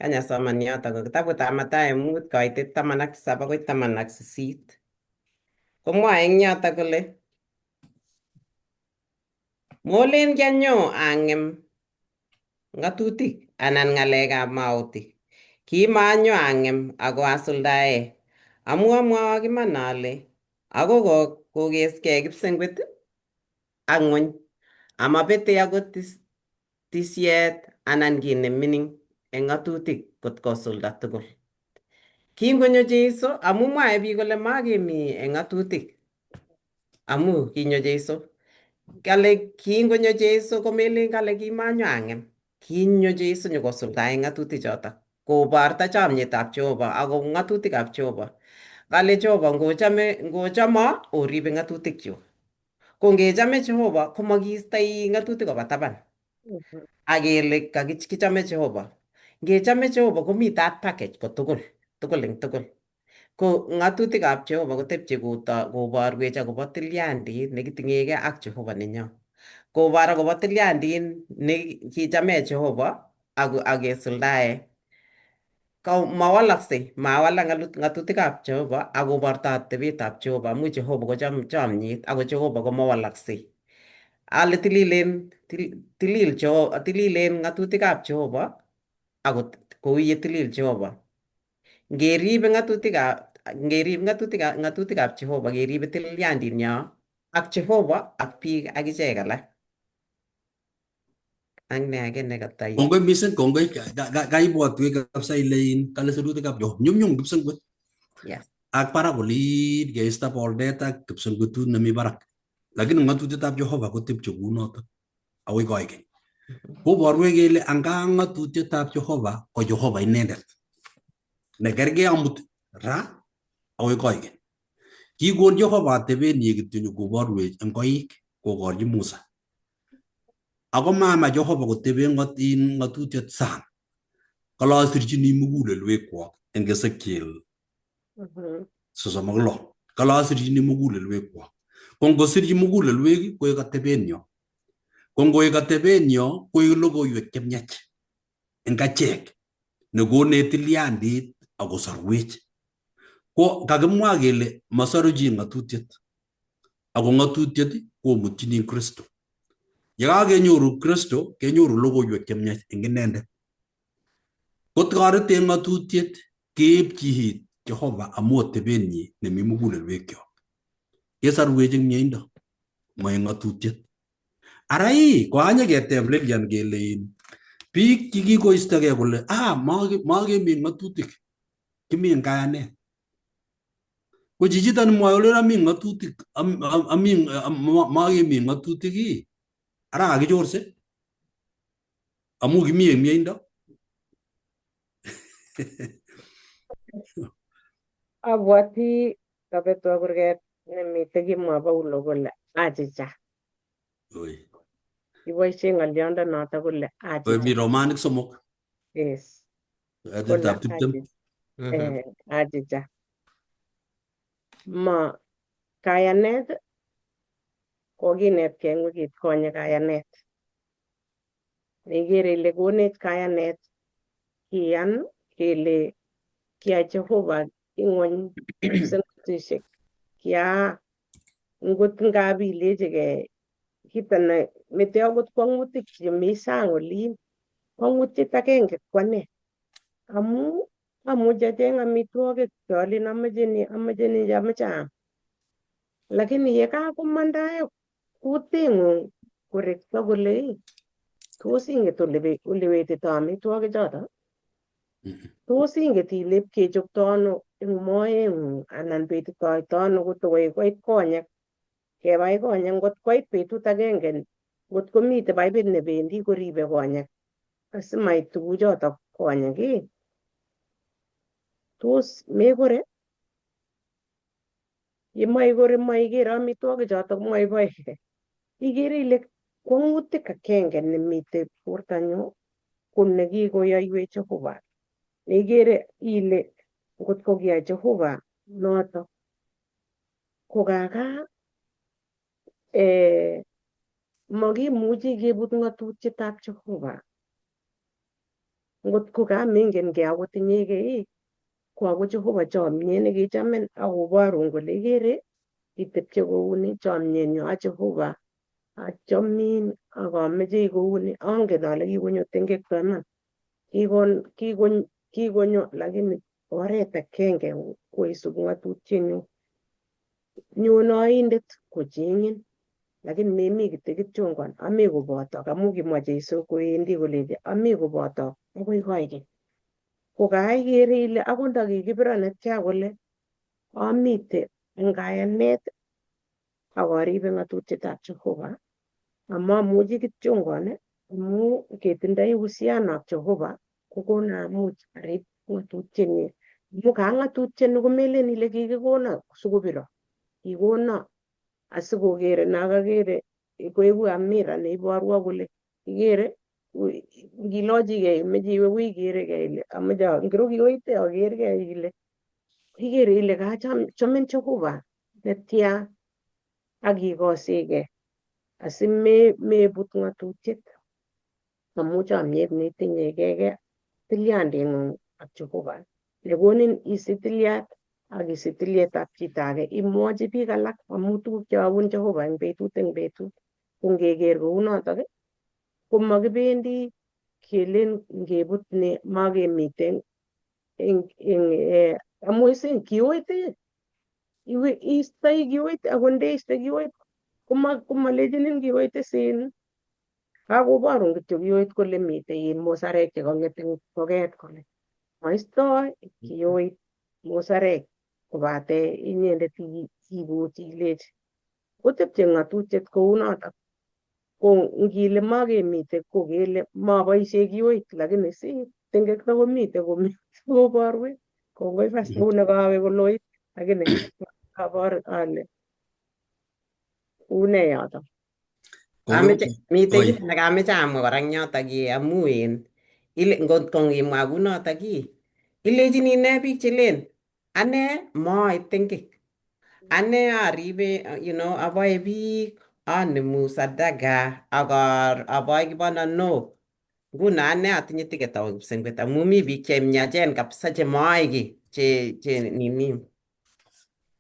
Kany asoman yoto ko kitabutab Mathayo 5:17 akoi 18. Komwoe eng yoto kole molen kianyo ang'em ng'atutik anan ng'alekab mautik. Kimaanyo ang'em ako asuldae amu amwawok iman ale ako kokeskei kipsengwet ak ng'ony amabete akot tisiet anan kiy nemining eng ng'atutik kot kosulda tugul. Kingonyo Jeiso amu mwae biik kole makemi eng ng'atutik amu kinyo Jeiso. Kale kingonyo Jeiso komelen kale kimanyo ang'em. Kinyo Jeiso nyokosuldae ng'atutik chotok kobarta chamyetab Jehova ako ng'atutikab Jehova. Kale Jehova ngochame ngochamo oribe ng'atutik kyuk. Ko ngechame Jehova komakiistoi ng'atutik koba taban. Akele kichame Jehova. Ngechame Jehova komi that package kotugul, tugul eng tugul. Ko ng'atutikab Jehova kotepche koborwech akobo tilyandit nekiting'egei ak Jehova nenyo. Kobor akobo tilyandit nekichamech Jehova ak kesuldae. Mawalaksei, mawalak ng'atutikab Jehova akoborto atebetab Jehova amu Jehova ko chomyet ako Jehova komawalaksei. Ale tililen tilil Jehova, tililen ng'atutikab Jehova ako kou ye tilil Jehova. Ngeribe ng'atutikab ngerib ng'atutikab Jehova keribe tilyandinyo ak Jehova ak biik ak ichek alak. Ak ne age nekata Kongoi mising, kongoi kaibwatwech kabisa ile in kale sirutikab Jehova. Nyumnyum kipsengwet. Yes. Ak barak olin keisto boldet ak kipsengwetut nemi barak. Lakini ng'atutietab Jehova kotepche kounotok akoi koikeny. Koborwech kele anga ng'atutietab Jehova ko Jehova inendet. Nekergei amut ra akoi koikeny. Kikon Jehova atebenyi kityo nyokoborwech eng koik kokorchi Musa. Ako mama Jehova kotebe ng'atutiet sang. Kale asirchini mugulelwekwok eng Ezekiel 36. Kale asirchini mugulelwekwok. Ko ngosirchi mugulelwek koek atebenyo. Ko ngoek atebenyo koek logoiwek chemiach eng achek nekonech tilyandit akosorwech. Ko kakimwa kele masoru chi ng'atutiet. Ako ng'atutiet komutchini Kristo. Yekakenyoru Kristo kenyoru logoiwek chemiach eng inendet. Kotoretech ng'atutiet keepchi it Jehova amu atebenyi nemi mugulelwekyok. Kesorwech eng mieindo, ma eng ng'atutiet. Ara ii koanyeketeb Lilian kele biik chekikoistogei kole ah makemi ng'atutik kimi eng kayanet. Ko chichito nemwoe kole ami ng'atutik ami makemi ng'atutik ii ara kakichorse amu kimi eng mieindo. Abwati kabetwa kurget nemite kimwa Paulo kole achicha. Oi. Kiboisien ng'oliondo noto kole Oi, mi achicha. Romanik 3. Yes. Kole Atitab 20. Achicha. Ma kayanet kokinetkei eng wikit konye kayanet. Ikere ile konech kayanet kiyan kele kiyai Jehova ing'wony kipsengwetisiek. Kia ngot ngap ilechigei kito ne mete akot kwang'utik chemi sang olin kwang'utiet agenge ko ane amu amuchi acheng amitwogik cholen amoche ni amoche ni amoche aam lakini yekakomandae kuting'ung korekto kole ii tos inget olewetitoi amitwogik choto tos inget ile ipkechopto ano eng moeng'ung anan betitoito ano kotokoi koit konyek kebai konyek ngot koit betut agenge ngot komite paipit nebendi koribe konyek asimait tuguchoto konyek ii tos mekore yemoikore moikere amitwogik choto moiboe ikere ile kwong'utik agenge nemite bortanyu ko nekikoyoiwech Jehova neikere ile ngot ko kiyai Jehova noto ko kaka makimuchi kebut ng'atutietab Jehova. Ngot ko kamengen kei akot inyegei, ko ako Jehova chomyet nekichamin akoborun kole ikere itepche kouni chomyenyu a Jehova achomin ak ameche kouni angen ale kikonyo tengekto iman kikonyo lakini oret agenge koisub ng'atutienyu nyone oindet kocheng'in lakini memi kityo kityongon ami kobotok amu kimwa Jeiso kowendi kolechi ami kobotok akoi koikeny ko kaikere ile akot nda kikibiro netya kole amite eng kayanet ak aribe ng'atutietab Jehova amamuchi kityongon amu ketindoi uhusiano ak Jehova kokono amuch arib ng'atutienyi amu ka ng'atutiet ni komelen ile kikikono sikobiro kikono asikokere nakakere koeku amira neiborwo kole ikere ngilochigei imeche iwe wui ikerekei ile ameche ngiro kioite akergei ile ikere ile kacham chomin Jehova netya ak ikosigei asimebut ng'atutiet amu chomyet netinyegei tilyanding'ung ak Jehova nekonin isich tilyat ak isich tilyetab chito age imwochi biik alak amu tuguk cheyoun Jehova eng betut eng betut ko ngeker kounotok komakibendi kelen ngebut ni makemiten eng amu isen kioit iwe istoi kioit ako ndeiste kioit komalechinin kioit isin kakoborun kityo kioit kole mitei in musarek chekang'et eng toket kole maistoi kioit musarek kobate inyendet ibuch ilechi kotepche ng'atutiet kounotok ko ngile makemite ko kele maboishe kioit lakini si tengekto komite komi koborwech kongoi pastor uu nekawe koloit lakini kabor ale une yoto. Ameche mitei kit nekameche amwa kora eng yotok ye amu in ile ngot ko ngimwa kunotok ii ilechini nee biik chelen ane maoe tengek ane aribe aboe biik anemu sadaka ak aboe kibonono nguno ane atinye ticket awo Kipsengwet amu mi biik chemyachen kabisa chemoe kiy che nini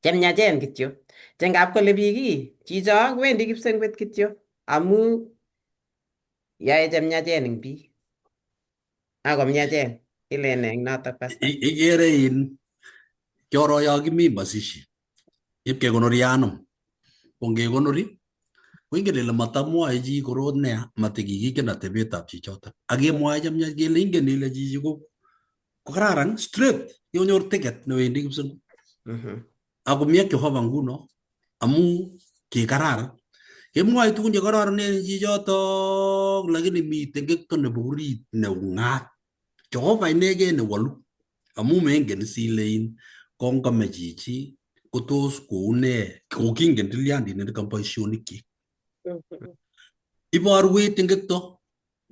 chemyachen kityo che ngap kole biik ii chicho kowendi Kipsengwet kityo amu yae chemyachen eng biik ako myachen ilene eng notok pastor. Ikere in kioro yo kimi mazishi ipkekonori anum ko ngekonori ko ingen ile matamwoe chi korot neya matikikiken atebetab chichotok ak kemwoe chemyach kele ingen ile chichi ko kararan straight konyor ticket newendi Kipsengwet ako mi ak Jehova nguno amu kikararan kemwoe tugun chekororonen chichotok lakini mi tengekto nebo orit neung'at Jehova inegei newolu amu mengen is ile in kongome chichi kotos koune kokingen tilyandit nito boisionikchik iborwech tengekto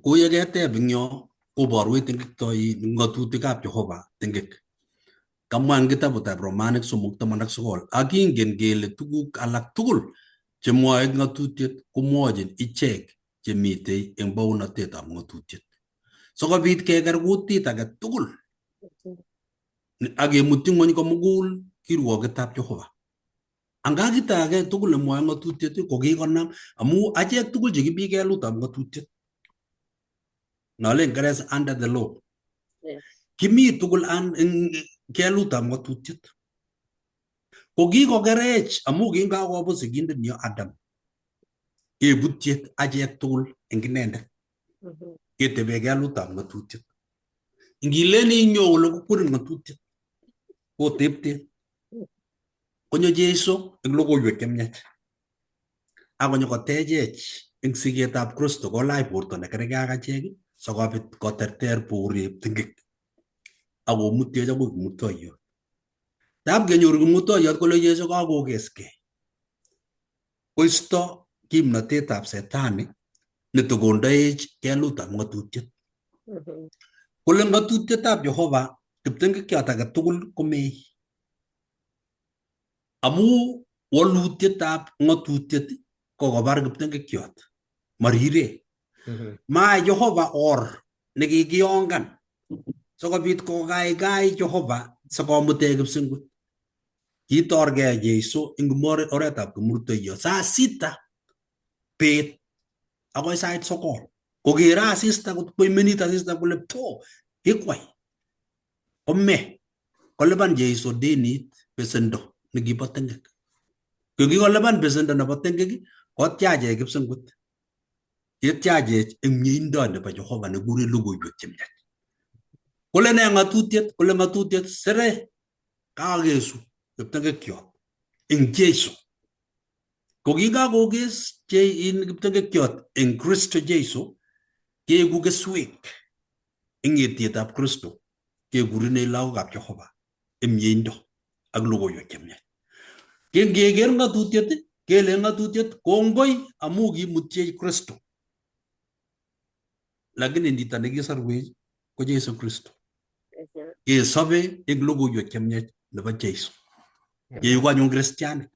kou yeketeb eng yo koborwech tengekto ng'otutikab Jehova tengek kamwa eng kitabutab Romanik 3:19 ak kingen kele tuguk alak tugul chemwoe ng'atutiet komwochin ichek chemitei eng bounotetab ng'atutiet sikobit keker kutit age tugul ak kemutyi ng'wony komugul kirwoketab Jehova anga kito age tugul nemwoe ng'atutiet ko kikonam amu achek tugul chekimi kelutab ng'atutiet nolen Ngeresa under the law kimi tugul eng kelutab ng'atutiet ko kikokerech amu kingakobut sigindet nyo Adam kebutye achek tugul eng inendet ketebe kelutab ng'atutiet ngilen inyo kole kokwerin ng'atutiet kotepten konyo Jeiso eng logoiwek chemiach akonyo kotechech eng siketab Kristo kolach borto nekerkei ak achek sikobit koterter borwek ting'ik akomutwech akoi Kimurtoiyot. Tab kenyoru Kimurtoiyot kole Jesu kakokeskei koisto kimnatetab setani netokondoech kelutab ng'atutiet. Kole ng'atutietab Jehova kiptengekchot age tugul komei amu walutietab ng'atutiet ko kobar kiptengekchot marire. Mae Jehova or nekikiongan Sikobit kokaikai Jehova sikomutech kipsengwet. Kitorgei Jeiso eng oretab kimurtoiyot saa sita bet akoi sait sokol. Kokere asista koimenit asista kole to kikwai kome kolipan Jeiso denit besendo nekibo tengek. Kokikolipan besendo nebo tengek kotyachech kipsengwet. Ketyachech eng mieindo nebo Jehova nekure logoiwek chemiach. Kole ne ng'atutiet? Kole ng'atutiet sere kakesu kiptengekyot eng Jesu. Ko kikakokes kiptengekyot eng Kristo Jesu, keeku keswek eng etietab Kristo, kekurenech lagokab Jehova eng mieindo ak logoiwek chemiach. Kingeker ng'atutiet, kele ng'atutiet kongoi amu kimutyech Kristo. Lakini nito nekisorwech ko Jesu Kristo. Kesobe eng logoiwek chemiach nebo Jesu. Keeku anyun kristianik.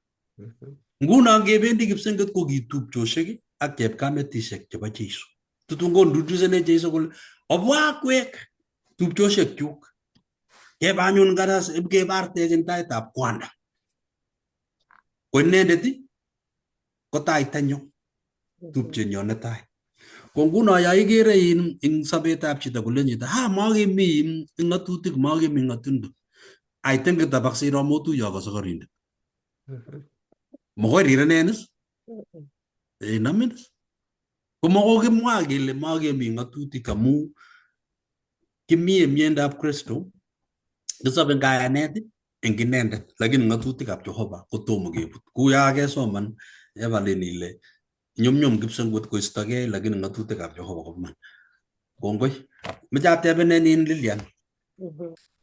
Nguno ngebendi kipsengwet ko kitupchosiek ak chepkametisiek chebo Jesu. Tutun kondudusenech Jesu kole obwa akwek tupchosiek chuk. Kebe anyun karas ipkebartech eng taitab kwanda. Ko inendet ko taitanyo tupchenyo netai. Ko nguno yo ikere ing sobetab chito kolen chito ha makemi ing ng'atutik makemi ng'atundo. I think kitabak siro motuyo kosokorindet. Mokoi rirenen is inamin is. Ko mokokimwa kele makemi ng'atutik amu kimi en miendab Kristo kisobe kayanet eng inendet lakini ng'atutikab Jehova kotomo kebut. Kou ya kesoman Evelyn ile nyumnyum kipsengwet koistogei lakini ng'atutikab Jehova koman. Kongoi. Meche atebenen in Lilian.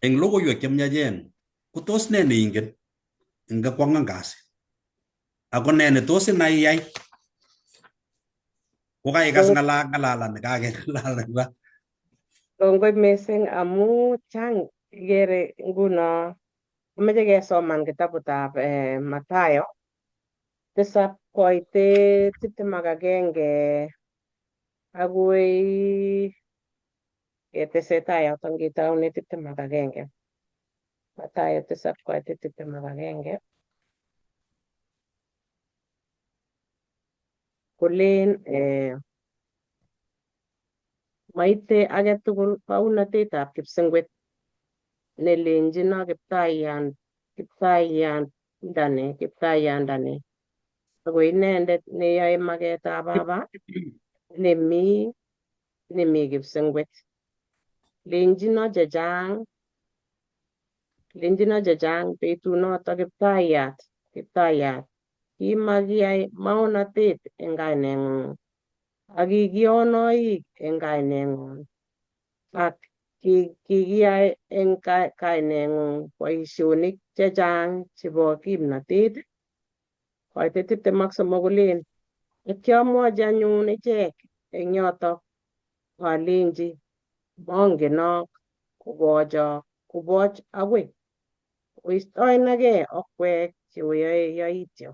Eng logoiwek chemiachen ko tos ne neingen eng kwang'an kasi? Ako ne netos inai iyai? Kokaikas ng'alalani kakeng'alal ra. Kongoi mising amu chang ikere nguno ameche kesoman kitabutab Mathayo 7 koite 21 akoi ketesetai yoton ketoune 21. Mathayo 7 koite 21 kolen maite agetugul baunatetab kipsengwet nelenjino kiptaiyandani kiptaiyandani ako inendet neyoe maketab Baba nemi kipsengwet. Lenjino chechang betunoto kiptaiyat kiptaiyat kimakiyai maonatet eng kaineng'ung ak kikionoik eng kaineng'ung ak kikiyai eng kaineng'ung boisionik chechang chebo kimnatet. Koite 23 kolen kiamwochi anyun ichek eng yotok alenji mongenok koboch akoi oistoenegei okwek cheoyoe yoityo.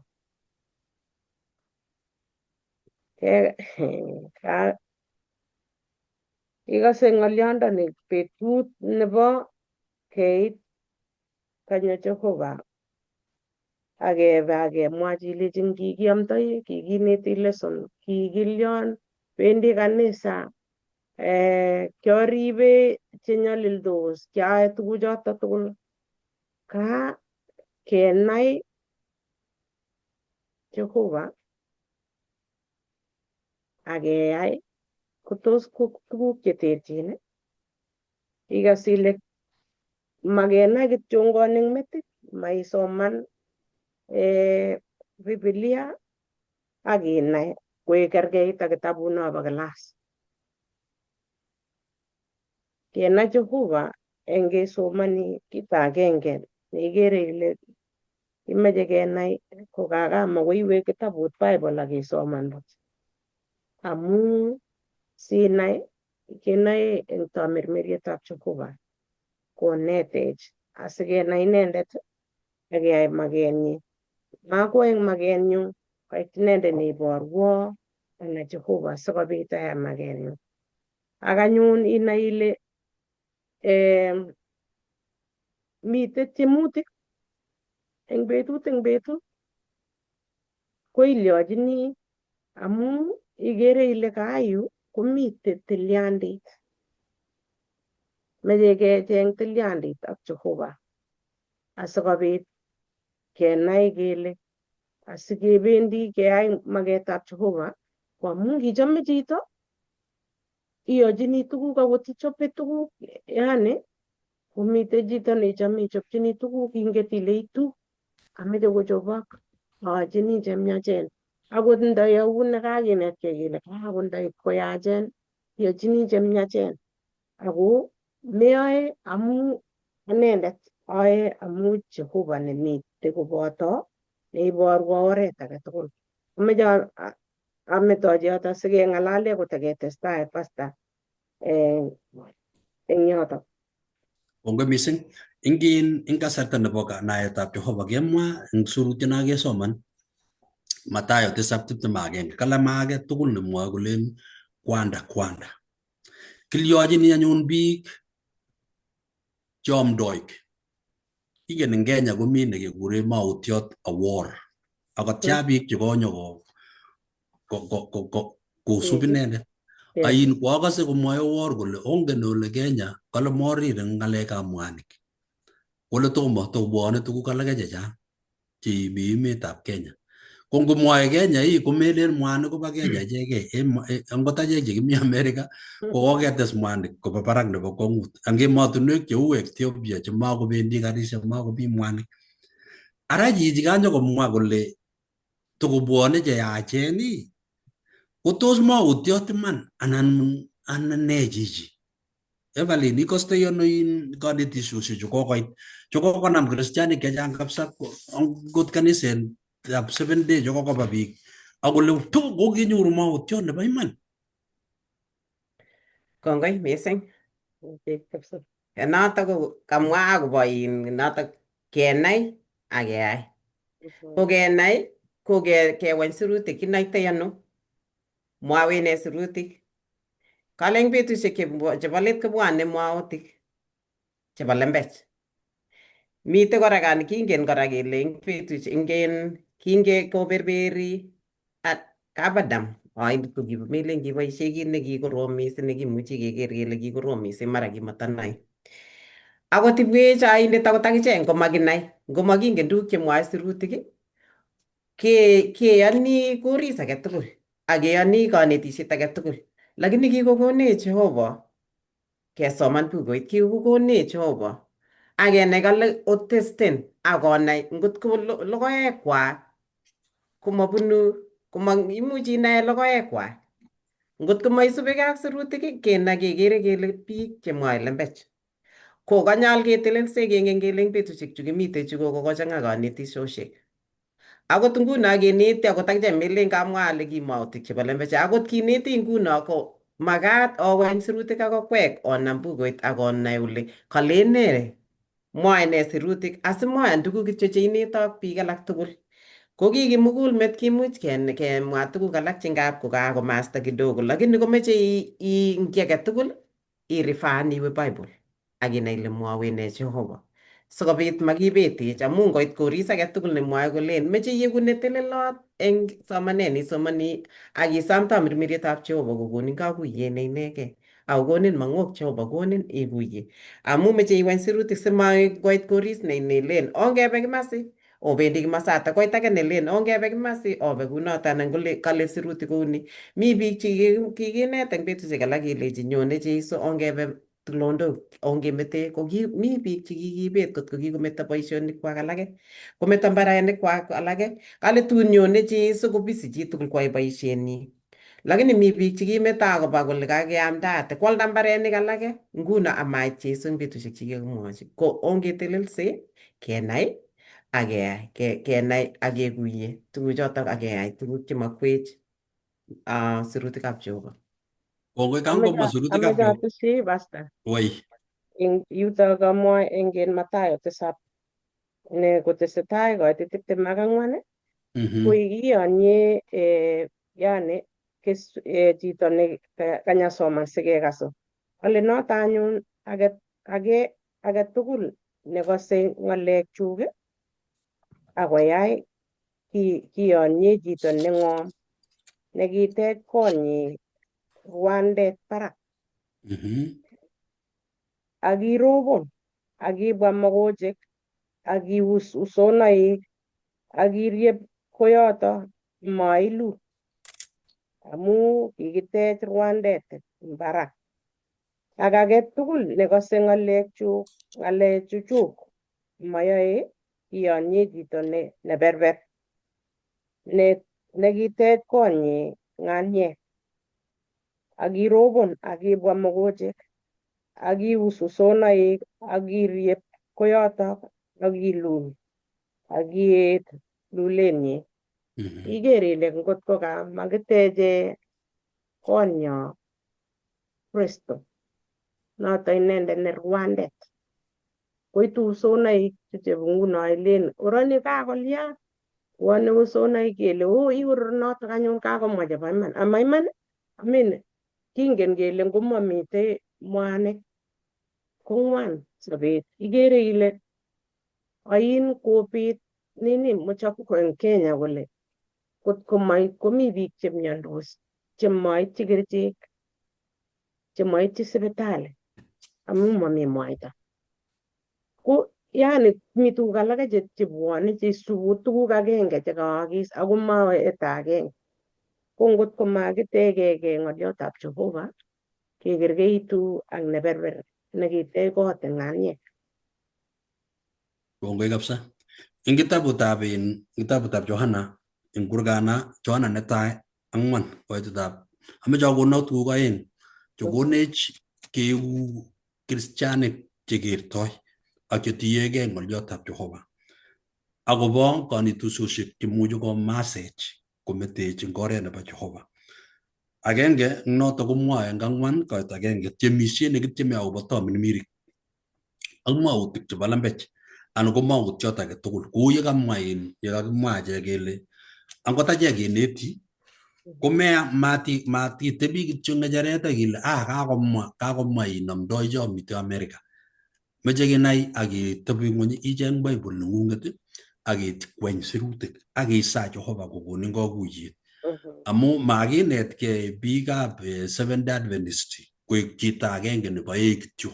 Ikose ng'olyondoni betut nebo keit kanyo Jehova akebe akemwa chilechin kikiamdoi kikineti lesson kikilyon wendi kanisa kioribe chenyolildos kiae tuguchoto tugul ka kenai Jehova akeyai kotos tuguk cheterchin. Ikas ile makenai kityongon eng metit maisoman Biblia akinai koikerkeit ak kitabut nobo kilas. Kenai Jehova eng kesomani kit agenge neikere ile imeche kenai kokakama koiwe kitabut Bible akisoman buch. Amu sinai kenoe eng tamirmirietab Jehova konetech asikenai inendet akeyai makenyi. Mako eng makenyu koit inendet neiborwo anai Jehova sikobit ayai makenyu. Ak anyun inai ile Eh, mite tiemutik eng betut ko ilyochini amu ikere ile kayu komite tilyandit. Meche kecheng tilyandit ak Jehova asikobit kenai kele asikebendi keyai maketab Jehova ko amu ngichome chito iyochini tuguk akot ichope tuguk yani komite chito neichome ichopchini tuguk inget ile itu ameche kochobok aachini chemiachen akot ndayaun nekakinetkei kele akot ndait koyachen iyochini chemiachen ako meyoe amu anendet ae amu Jehova nemite koboto neiborwo oret age tugul. Ameche ametochi yoto sikeng'alale kotaketestai pasta eng yoto. Kongoi mising. Ingin ing kasarta nebo naetab Jehova kemwa eng surutiet no kesoman Mathayo 7:21 kale ma age tugul nemwoe kolen kwanda kwanda. Kilyochini anyun biik cheomdoik. Ingen eng Kenya komi nekekure mautiot awor. Akotya biik chekonyo kosup inendet. Ain koakase komwoe Owuor kole ongen ole Kenya kale morir eng ng'alekab mwanik. Kole tomo tobwone tuguk alake chechang cheimi emetab Kenya. Ko ngomwoe Kenya ii komelen mwanik koba Kenya ichegei. Angot achek chekimi Amerika ko koketes mwanik koba barak nebo kwongut. Ang emotinwek cheu Ethiopia chemakobendi karishek makomi mwanik. Ara chichi kanyo komwa kole tokobwone cheyachen ii ko tos mautiot iman anan anan ne chichi? Evelyn ikostoi ano in kanetisiosiechu kokoit chu kokonam kristianik chechang kabisa angot kanisetab Seven Day chokokoba biik akole tu kokenyoru mautiot nebo iman. Kongoi mising. Notok ko kamwa akobo in notok kenai ak keyai. Ko kenai ko kewany sirutik kinoitoi ano? Mwawech nee sirutik? Kale eng betusiek chebo let kobwone mwautik chebo lembech. Mite kora kan kingen kora kele eng betusiek ingen kinge koberberi at kabadam oindet ko melen kiboisie kit nekikorom mising nekimuchi keker kele kikorom mising mara kimatanai. Akot ibwech oindet akot akichek ngomakinai ngomakingen tuguk chemwoe sirutik keyoni koris age tugul ak keyoni konetisiet age tugul. Lakini kikokonech Jehova kesoman bukuit, kikokonech Jehova ak kenai kale otesten ak konai ngot ko logoekwak komabunu koma imuch inae logoekwak. Ngot ko maisubigei ak sirutik kenai kekere kele biik chemwoe lembech. Ko kanyal ketelelse kengen kele eng betusiek chu kimite chu ko kokochang'a kanetisiosiek. Akot nguno kineti akot akichek melen kamwa ale ki mwautik chebo lembech akot kineti nguno ko makat owany sirutik ak okwek onam bukuit ak onai ole kalen nee mwoe nee sirutik asimwaen tuguk kityo cheinetok biik alak tugul. Ko ki kimugulmet kimuch kemwa tuguk alak che ngap kokakomasta kidogo lakini komeche ing kiy age tugul irifaan iwe Bible ak inai ile mwowech nee Jehova. Sikobit makibetech amu ngoit koris age tugul nemwoe kolen meche ieku netelelot eng somanet neisomoni ak isom tamirmirietab Jehova kokonin kakuyet ne inegei ak kokonin mang'ok Jehova konin ikuye. Amu meche iwany sirutik simangoit koris ne nelen ongebe kimasi obendi kimasata koit age nelen ongebe kimasi obe kunoto anan kole kale sirutik kouni. Mi biik che kikinet eng betusiek alak kelechi nyone Jeiso ongebe tulondok ongemete ko mi biik chekikibet kot ko kikometo boisionikwak alake kometo mbarenikwak alake kale tun nyone Jeiso ko busy chitugul koyoe boisienyi. Lakini mi biik chekimeto akoba kole kakeamdaate kwalda mbarenik alake nguno amait Jeiso eng betusiek chekikakimwochi. Ko ongetelelse kenai ak keyai kenai ak kekuye tuguchotok ak keyai tuguk chemakwech sirutikab Jehova. Kongoi kangomwa sirutikab Ameche Jehova. atesyi pasta. Woi. Eng yuto kamwa eng en Mathayo 7 ne kotesetai koitit 24 ko ikiyonye yani chito ne kanyasoman sikekasu. Kale noto anyun age Age agetugul nekose ng'alekchuk akoyai kiyonye chito neng'om nekitech konyi rwandet barak. Ak kirobon ak kibwa mogochek ak kius usonaik ak kirieb koyoto mailu amu kikitech rwandet barak. Ak age tugul nekose ng'alekchuk ng'alechuchuk mayoe kiyonye chito ne berber nekitech konyi ng'aniek ak kirobon ak kibwa mogochek ak kius usonaik ak kirieb koyotok ak kilul ak kiet lulenyi. Iker ile ngotko kamakiteche konyo Kristo noto inendet ne rwandet koitu usonaik chebu nguno ilen oroni kakolya wone usonaik kele o ikoror notok anyun kakomwa chebo iman ama iman. Amin kingen kele ngomamitei mwanik kong'wan sobet. Ikere ile ain kobit nini machafuko en Kenya kole kotko mait komi biik chemiondos chemoityi kerichek chemoityi sipitali amu mami mwaita. Ko yani mi tuguk alake chebwone cheisubu tuguk agenge chekaakis ako maeta agenge. Ko ngotko makitegegei ng'oliotab Jehova kekerkeitu ak neberber nekitech kot eng ng'aniek. Kongoi kabisa. Eng kitabutab in kitabutab Johana eng kurgana Johana netai ang'wan koititab ameche akonok tuguk aeng chekonech keeku kristianik chekertoi ak chetiegei ng'oliotab Jehova akobo kanetisosiek chemuchi komasech kometech eng oret nebo Jehova. Agenge eng noto komwoe eng ang'wan koit agenge tiemisiet nekityeme akobo Tominmirik ak mwautik chebo lembech anan ko mwautiot age tugul kou ye kamwa in ye kakimwa achek kele angot achek keneti komea mati matitebi kityo ng'echeret ak ile ah kakomwa kakomwa inomdoi chomite Amerika. Meche kinai ak itebi ng'weny icheng Bible neng'ung'et ak ikweny sirutik ak isaa Jehova kokonin kakuyet amu makinetkei biikab Seventh Day Adventist koek chito agenge nebo eik kityo.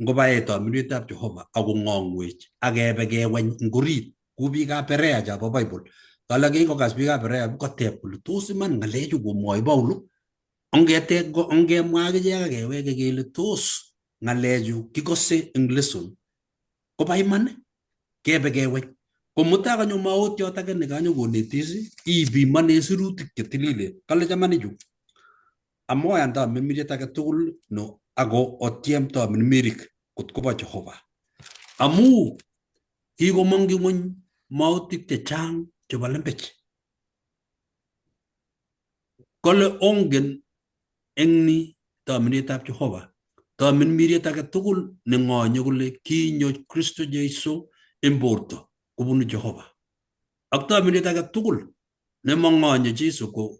Ngobae tomirietab Jehova akong'ong'wech ak kebe keweny eng orit kou biikab Berea chabo Bible. Kale kingokas biikab Berea koteb kole tos iman ng'alechu komwoe Paulo? Ongetek ongemwa akichek ak keweke kele tos ng'alechu kikose eng lesson koba iman kebe keweny. Ko mutai kanyo maotiot age nekanyokonetis ipimane sirutik chetililen. Kale chamanichu amoyan tamirmiriet age tugul no ako otiem tamirmirik kot kobo Jehova. Amu kikomong'yi ng'weny mautik chechang chebo lembech. Kole ongen eng ni tamirietab Jehova. Tamirmiriet age tugul neng'onye kole kinyo Kristo Jesu eng borto kobunu Jehova. Ak tamirmiriet age tugul nemong'onye Jesu ko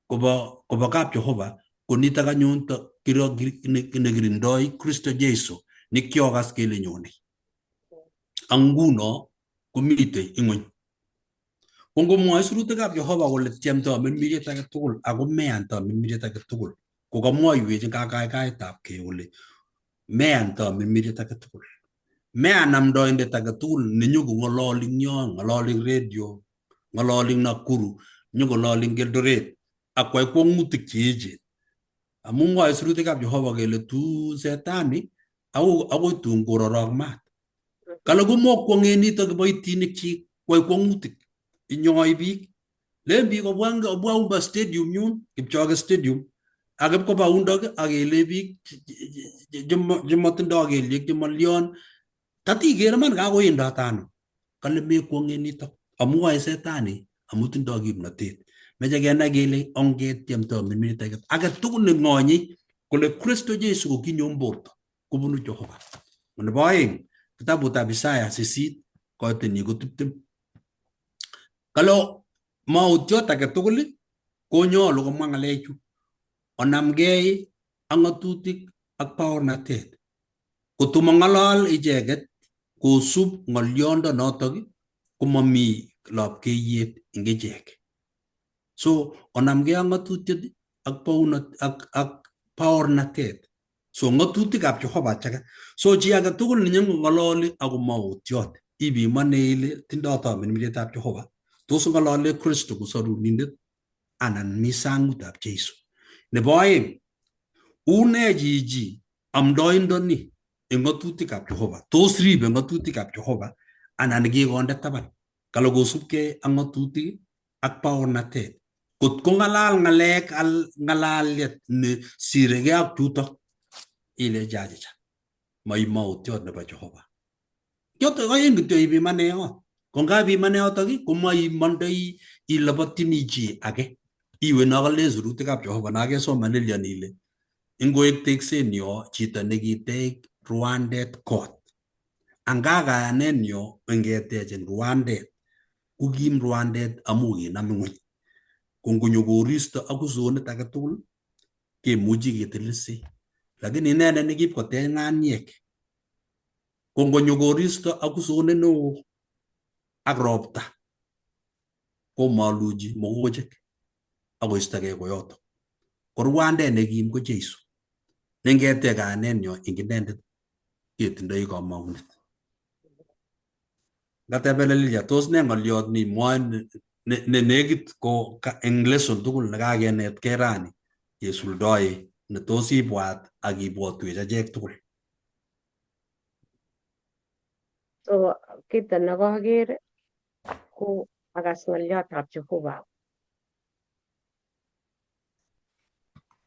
kobo kap Jehova ko nitok anyun nekirindoi Kristo Jesu nekiokas kele nyone. Ak nguno komitei ing'weny. Ko ngomwoe sirutikab Jehova kole tyem tamirmiriet age tugul ako mean tamirmiriet age tugul ko kamwoiwech eng kakaikaetab kei kole mean tamirmiriet age tugul. Mean amdoindet age tugul nenyokong'ololi eng yo, ng'ololi eng radio, ng'ololi eng Nakuru, nyokong'ololi eng Eldoret ak kwai kwong'utik cheechen. Amu mwoe sirutikab Jehova kele tun setani akoi tun kororok maat. Kale komokwong'en nito kiboitinikchik kwai kwong'utik inyoi biik. Len biik obwa Umba Stadium yun, Kipchoge Stadium, ak ipkoba yundok ak kelei biik chemotindoi kelyek chemolion tatiker iman kakowendote ano. Kale mekwong'en nitok amu yoe setani amu tindoi kimnotet. Meche kenai kele ongetyem tamirmiriet age tugul neng'onye kole Kristo Jesu ko kinyo eng borto kobunu Jehova. Nebo aeng kitabutab Isaya 8 koitenyi ko 20. Kale mautiot age tugul konyolu komwa ng'alechu onamgei ak ng'atutik ak baornatet. Koto mang'alal icheket kosup ng'oliondo notok komami lapkeiyet eng ichek. So onamgei ak ng'atutiet ak baunot ak baornatet. So ng'atutikab Jehova chake. So chi age tugul nenyong'ololi ako maotiot ipimane ile tindoi tamirmirietab Jehova. Tos ng'olole Kristo ko sorunindet anan mi sangutab Jeiso. Nebo aeng, une chichi amdoindoni eng ng'atutikab Jehova? Tos ribe ng'atutikab Jehova anan kikonde taban? Kale kosubkei ak ng'atutik ak baornatet. Kot ko ng'alal ng'alek al ng'alalet ne sirekei ak chutok ile chachicha maimaotiot nebo Jehova. Chotok aeng kityo ipimane yot. Ko ngapimane yotok komaimondoi ilabotyini chi age. Iwe nokalen sirutikab Jehova nakesoman lilian ile ingoek teksenyo chito nekitech Rwandet kot. Anga kayanenyo ngetech eng Rwandet kokim Rwandet amu kinam ng'weny. Ko ngonyo koristo ak usonet age tugul kemuchi ketelelsi. Lakini inendet nekipkotech ng'aniek ko ngonyo koristo ak usonet neo ak ropta komaluchi mokochek akoistogei koyoto. Ko Rwandet nekim ko Jeiso. Nengetech kayanenyo eng inendet ketindoi kamang'unet. Ngatebele Lilia, tos ne ng'oliot neimwoe ne nekit ko eng lesson tugul nekakenetkei rani kesuldoe ne tos ibwat ak ibwotwech achek tugul? So kito nekoker ko akas ng'oliotab Jehova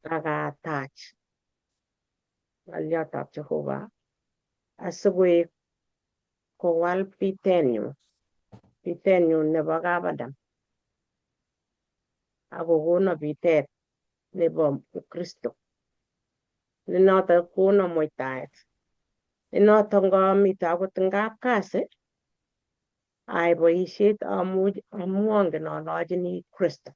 akatach ng'oliotab Jehova asikoek kowal bitenyun nebo kap Adam akokono bitet nebo Kristo ne noto kokono muitaet ne noto ngomite akot eng kapkasi ayai boisiet amuch amu angen ale achini Kristo.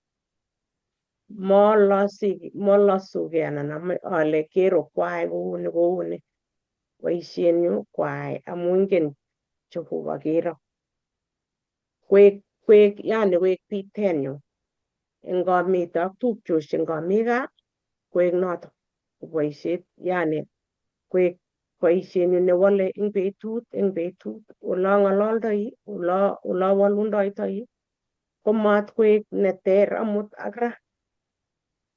Molosugei anan ale kero kwai kouni kouni boisienyu kwai amu ingen Jehova kero. Kwek yani koek bitenyu ngomite ak tupchosiek ngomi gaa koek noto boisiet yani koek boisienyu newole eng betut olong'ololdoi olowolundoitoi komat koek neter amut ak ra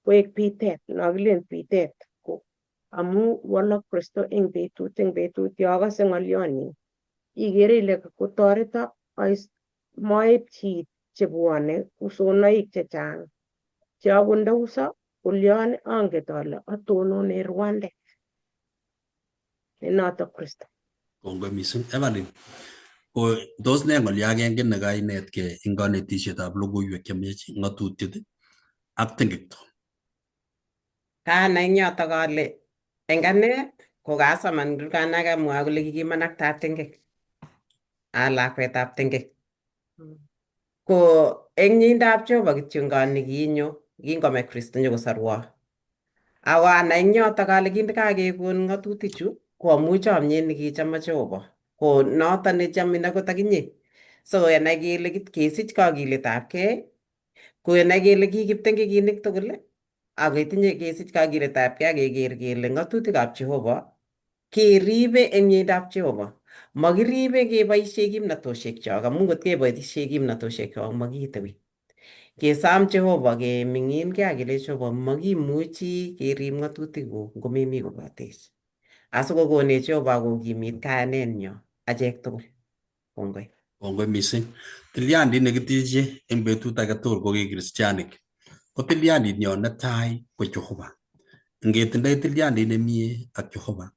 koek bitet nokilen bitet ko amu wolok Kristo eng betut yokose ng'olyonyi ikere ile kotoreto moib chi chebwone usonoik chechang che akot ndauso kolyon anget ale atonone Rwandet ne noto Kristo. Kongoi mising Evelyn. Ko tos ne ng'olyo agenge nekainetkei eng kanetisietab logoiwek chemiach, ng'atutiet ak tengekto? Kanai eng yotok ale eng ane ko kasoman kamwa kole kikimanaktaat tengek a lakwetab tengek. Ko eng mieindab Jehova kityo nikinyo kingome Kristo nyokosorwo. Ako anai eng yotok ale kindakakekon ng'atutichu ko amu chomyet nekichamo Jehova. Ko noto nechamin akot akinye. So kenai kele kesich kakiletabkei ko kenai kele ki kiptengekinik tugul ak ketinye kesich kakiletabkei ak keker kele ng'atutikab Jehova keribe eng mieindab Jehova. Makiribe keboisie kimnatosiekchok amu ngot keboisie kimnatosiekchok makiite wui. Kesom Jehova keming'inkei ak kelech Jehova makimuchi kerib ng'atutikuk ngomemi kobatech. Asikokonech Jehova kokimit kayanenyo achek tugul. Kongoi. Kongoi mising. Tilyandit nekitiche eng betut age tugul ko ki kristianik. Ko tilyandit nyo netai ko Jehova. Ngetindoi tilyandit nemie ak Jehova,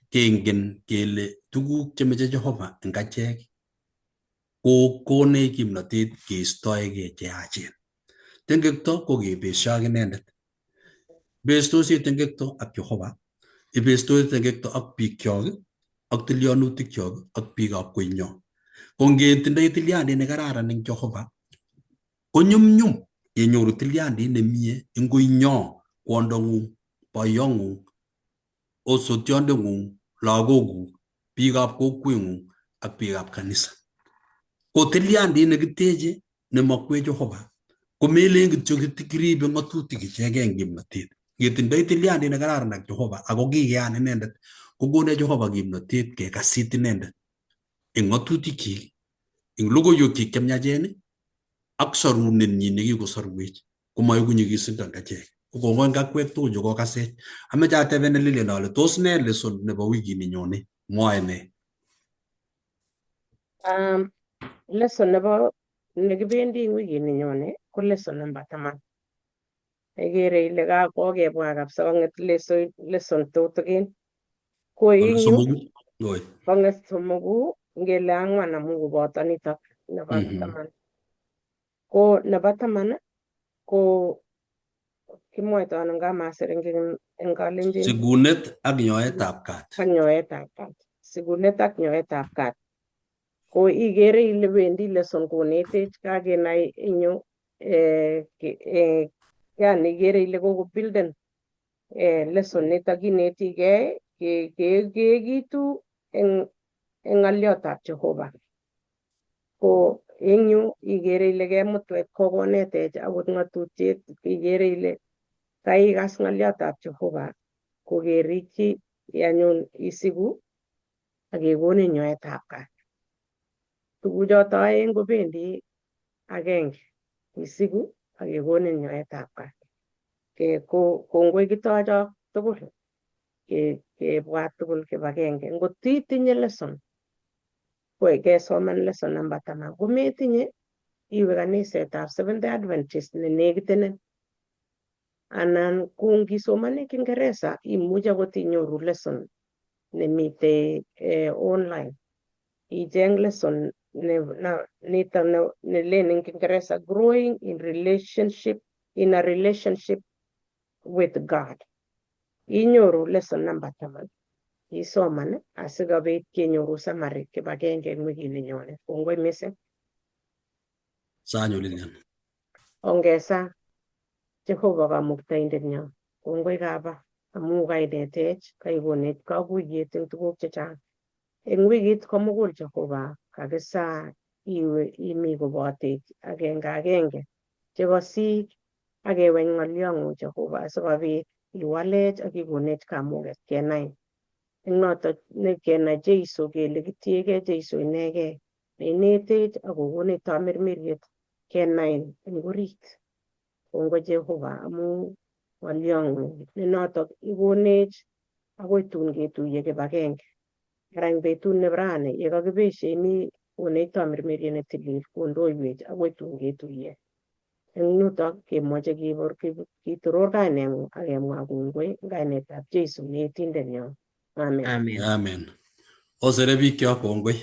kengen kele tuguk chemeche Jehova eng achek ko konech kimnotet keistoegei cheyachen. Tengekto ko kebesyo ak inendet. Bestosi tengekto ak Jehova, ibestosi tengekto ak bikyok ak tilyanutikchok ak biikab koinyo. Ko ngetindoi tilyandit nekararan eng Jehova, konyumnyum kenyoru tilyandit nemie eng koinyo, kwondong'ung, boiyong'ung, osotyondeng'ung lagokuk, biikab kokweng'ung ak biikab kanisa. Ko tilyandit nekiteche nemakwech Jehova komelen kityo kiribe ng'atutik ichegei eng kimnotet. Ngetindoi tilyandit nekararan ak Jehova ako kikeyan inendet, kokonech Jehova kimnotet kekasit inendet eng ng'atutikyik, eng logoiwekyik chemiachen ak sorunenyin nekikosorwech komoiku nyikisindo eng achek. Ko kongoi eng akwek tugul chekokasech. Ameche atebenin Lilian ale tos nee lesson nebo wikini nyone? Mwoe nee? Lesson nebo nekibendi eng wikini nyone ko lesson number 10. Ikere ile kokebwa kabisa kong'et lesson tutikin. Ko eng yu Somoku? Oi. Kong'et somoku ngele ang'wan amu koboto nitok nebo 10. Ko nebo 10 ko kimwoito ano ngamasir eng Kalenjin? Sigunet ak nyoetab kat. Ak nyoetab kat. Sigunet ak nyoetab kat. Ko ikere ile wendi lesson konetech kakenai eng yu yani ikere ile kokobuilden lesson nitok kinetigei keekitu eng ng'oliotab Jehova. Ko eng yu ikere ile kemutwech kokonetech akot ng'atutiet, ikere ile kaikas ng'oliotab Jehova kokerikyi anyun isiku ak kekonin nyoetab kat. Tuguchoto aeng kobendi agenge, isiku ak kekonin nyoetab kat. Ko kongoi kitochok tugul kebwat tugul kibagenge. Ngot itinye lesson ko kesoman lesson number 10, kometinye iwe kanisetab Seventh Day Adventist nenekitenen. Anan ko ngisomane Kiingereza imuche akot inyoru lesson nemite online. Icheng lesson niton nelen en Kiingereza growing in a relationship with God. Inyoru lesson number 10. Isoman asikobit kenyoru summary kibagenge en wikini nyone. Kongoi missing. Sanyo Lilian. Ongesa Jehova kamuktaindenyon. Kongoi kaba amu kainetech, kaikonech kakuyet eng tuguk chechang. Eng wikit komugul Jehova kabisa iwe imi kobotech agenge agenge chekosik ak keweny ng'olyong'ung Jehova asikobit iwalech ak ikonech kamuket kenai. Eng noto ne kenai Jeiso kele kitiegei Jeiso inegei neinetech ak kokonech tamirmiriet kenai eng orit. Kongoi Jehova amu ng'olyong'ung ne notok ikonech akoi tun ketuiye kibagenge. Ara eng betut nebo rani yekakibesie imi konech tamirmiriet netilil kondoiwech akoi tun ketuiye. Eng yutok kemoche kitoror kaineng'ung ak kemwa kongoi eng kainetab Jeiso neetindenyon. Amen. Amen. Amen. Osere bikyok kongoi.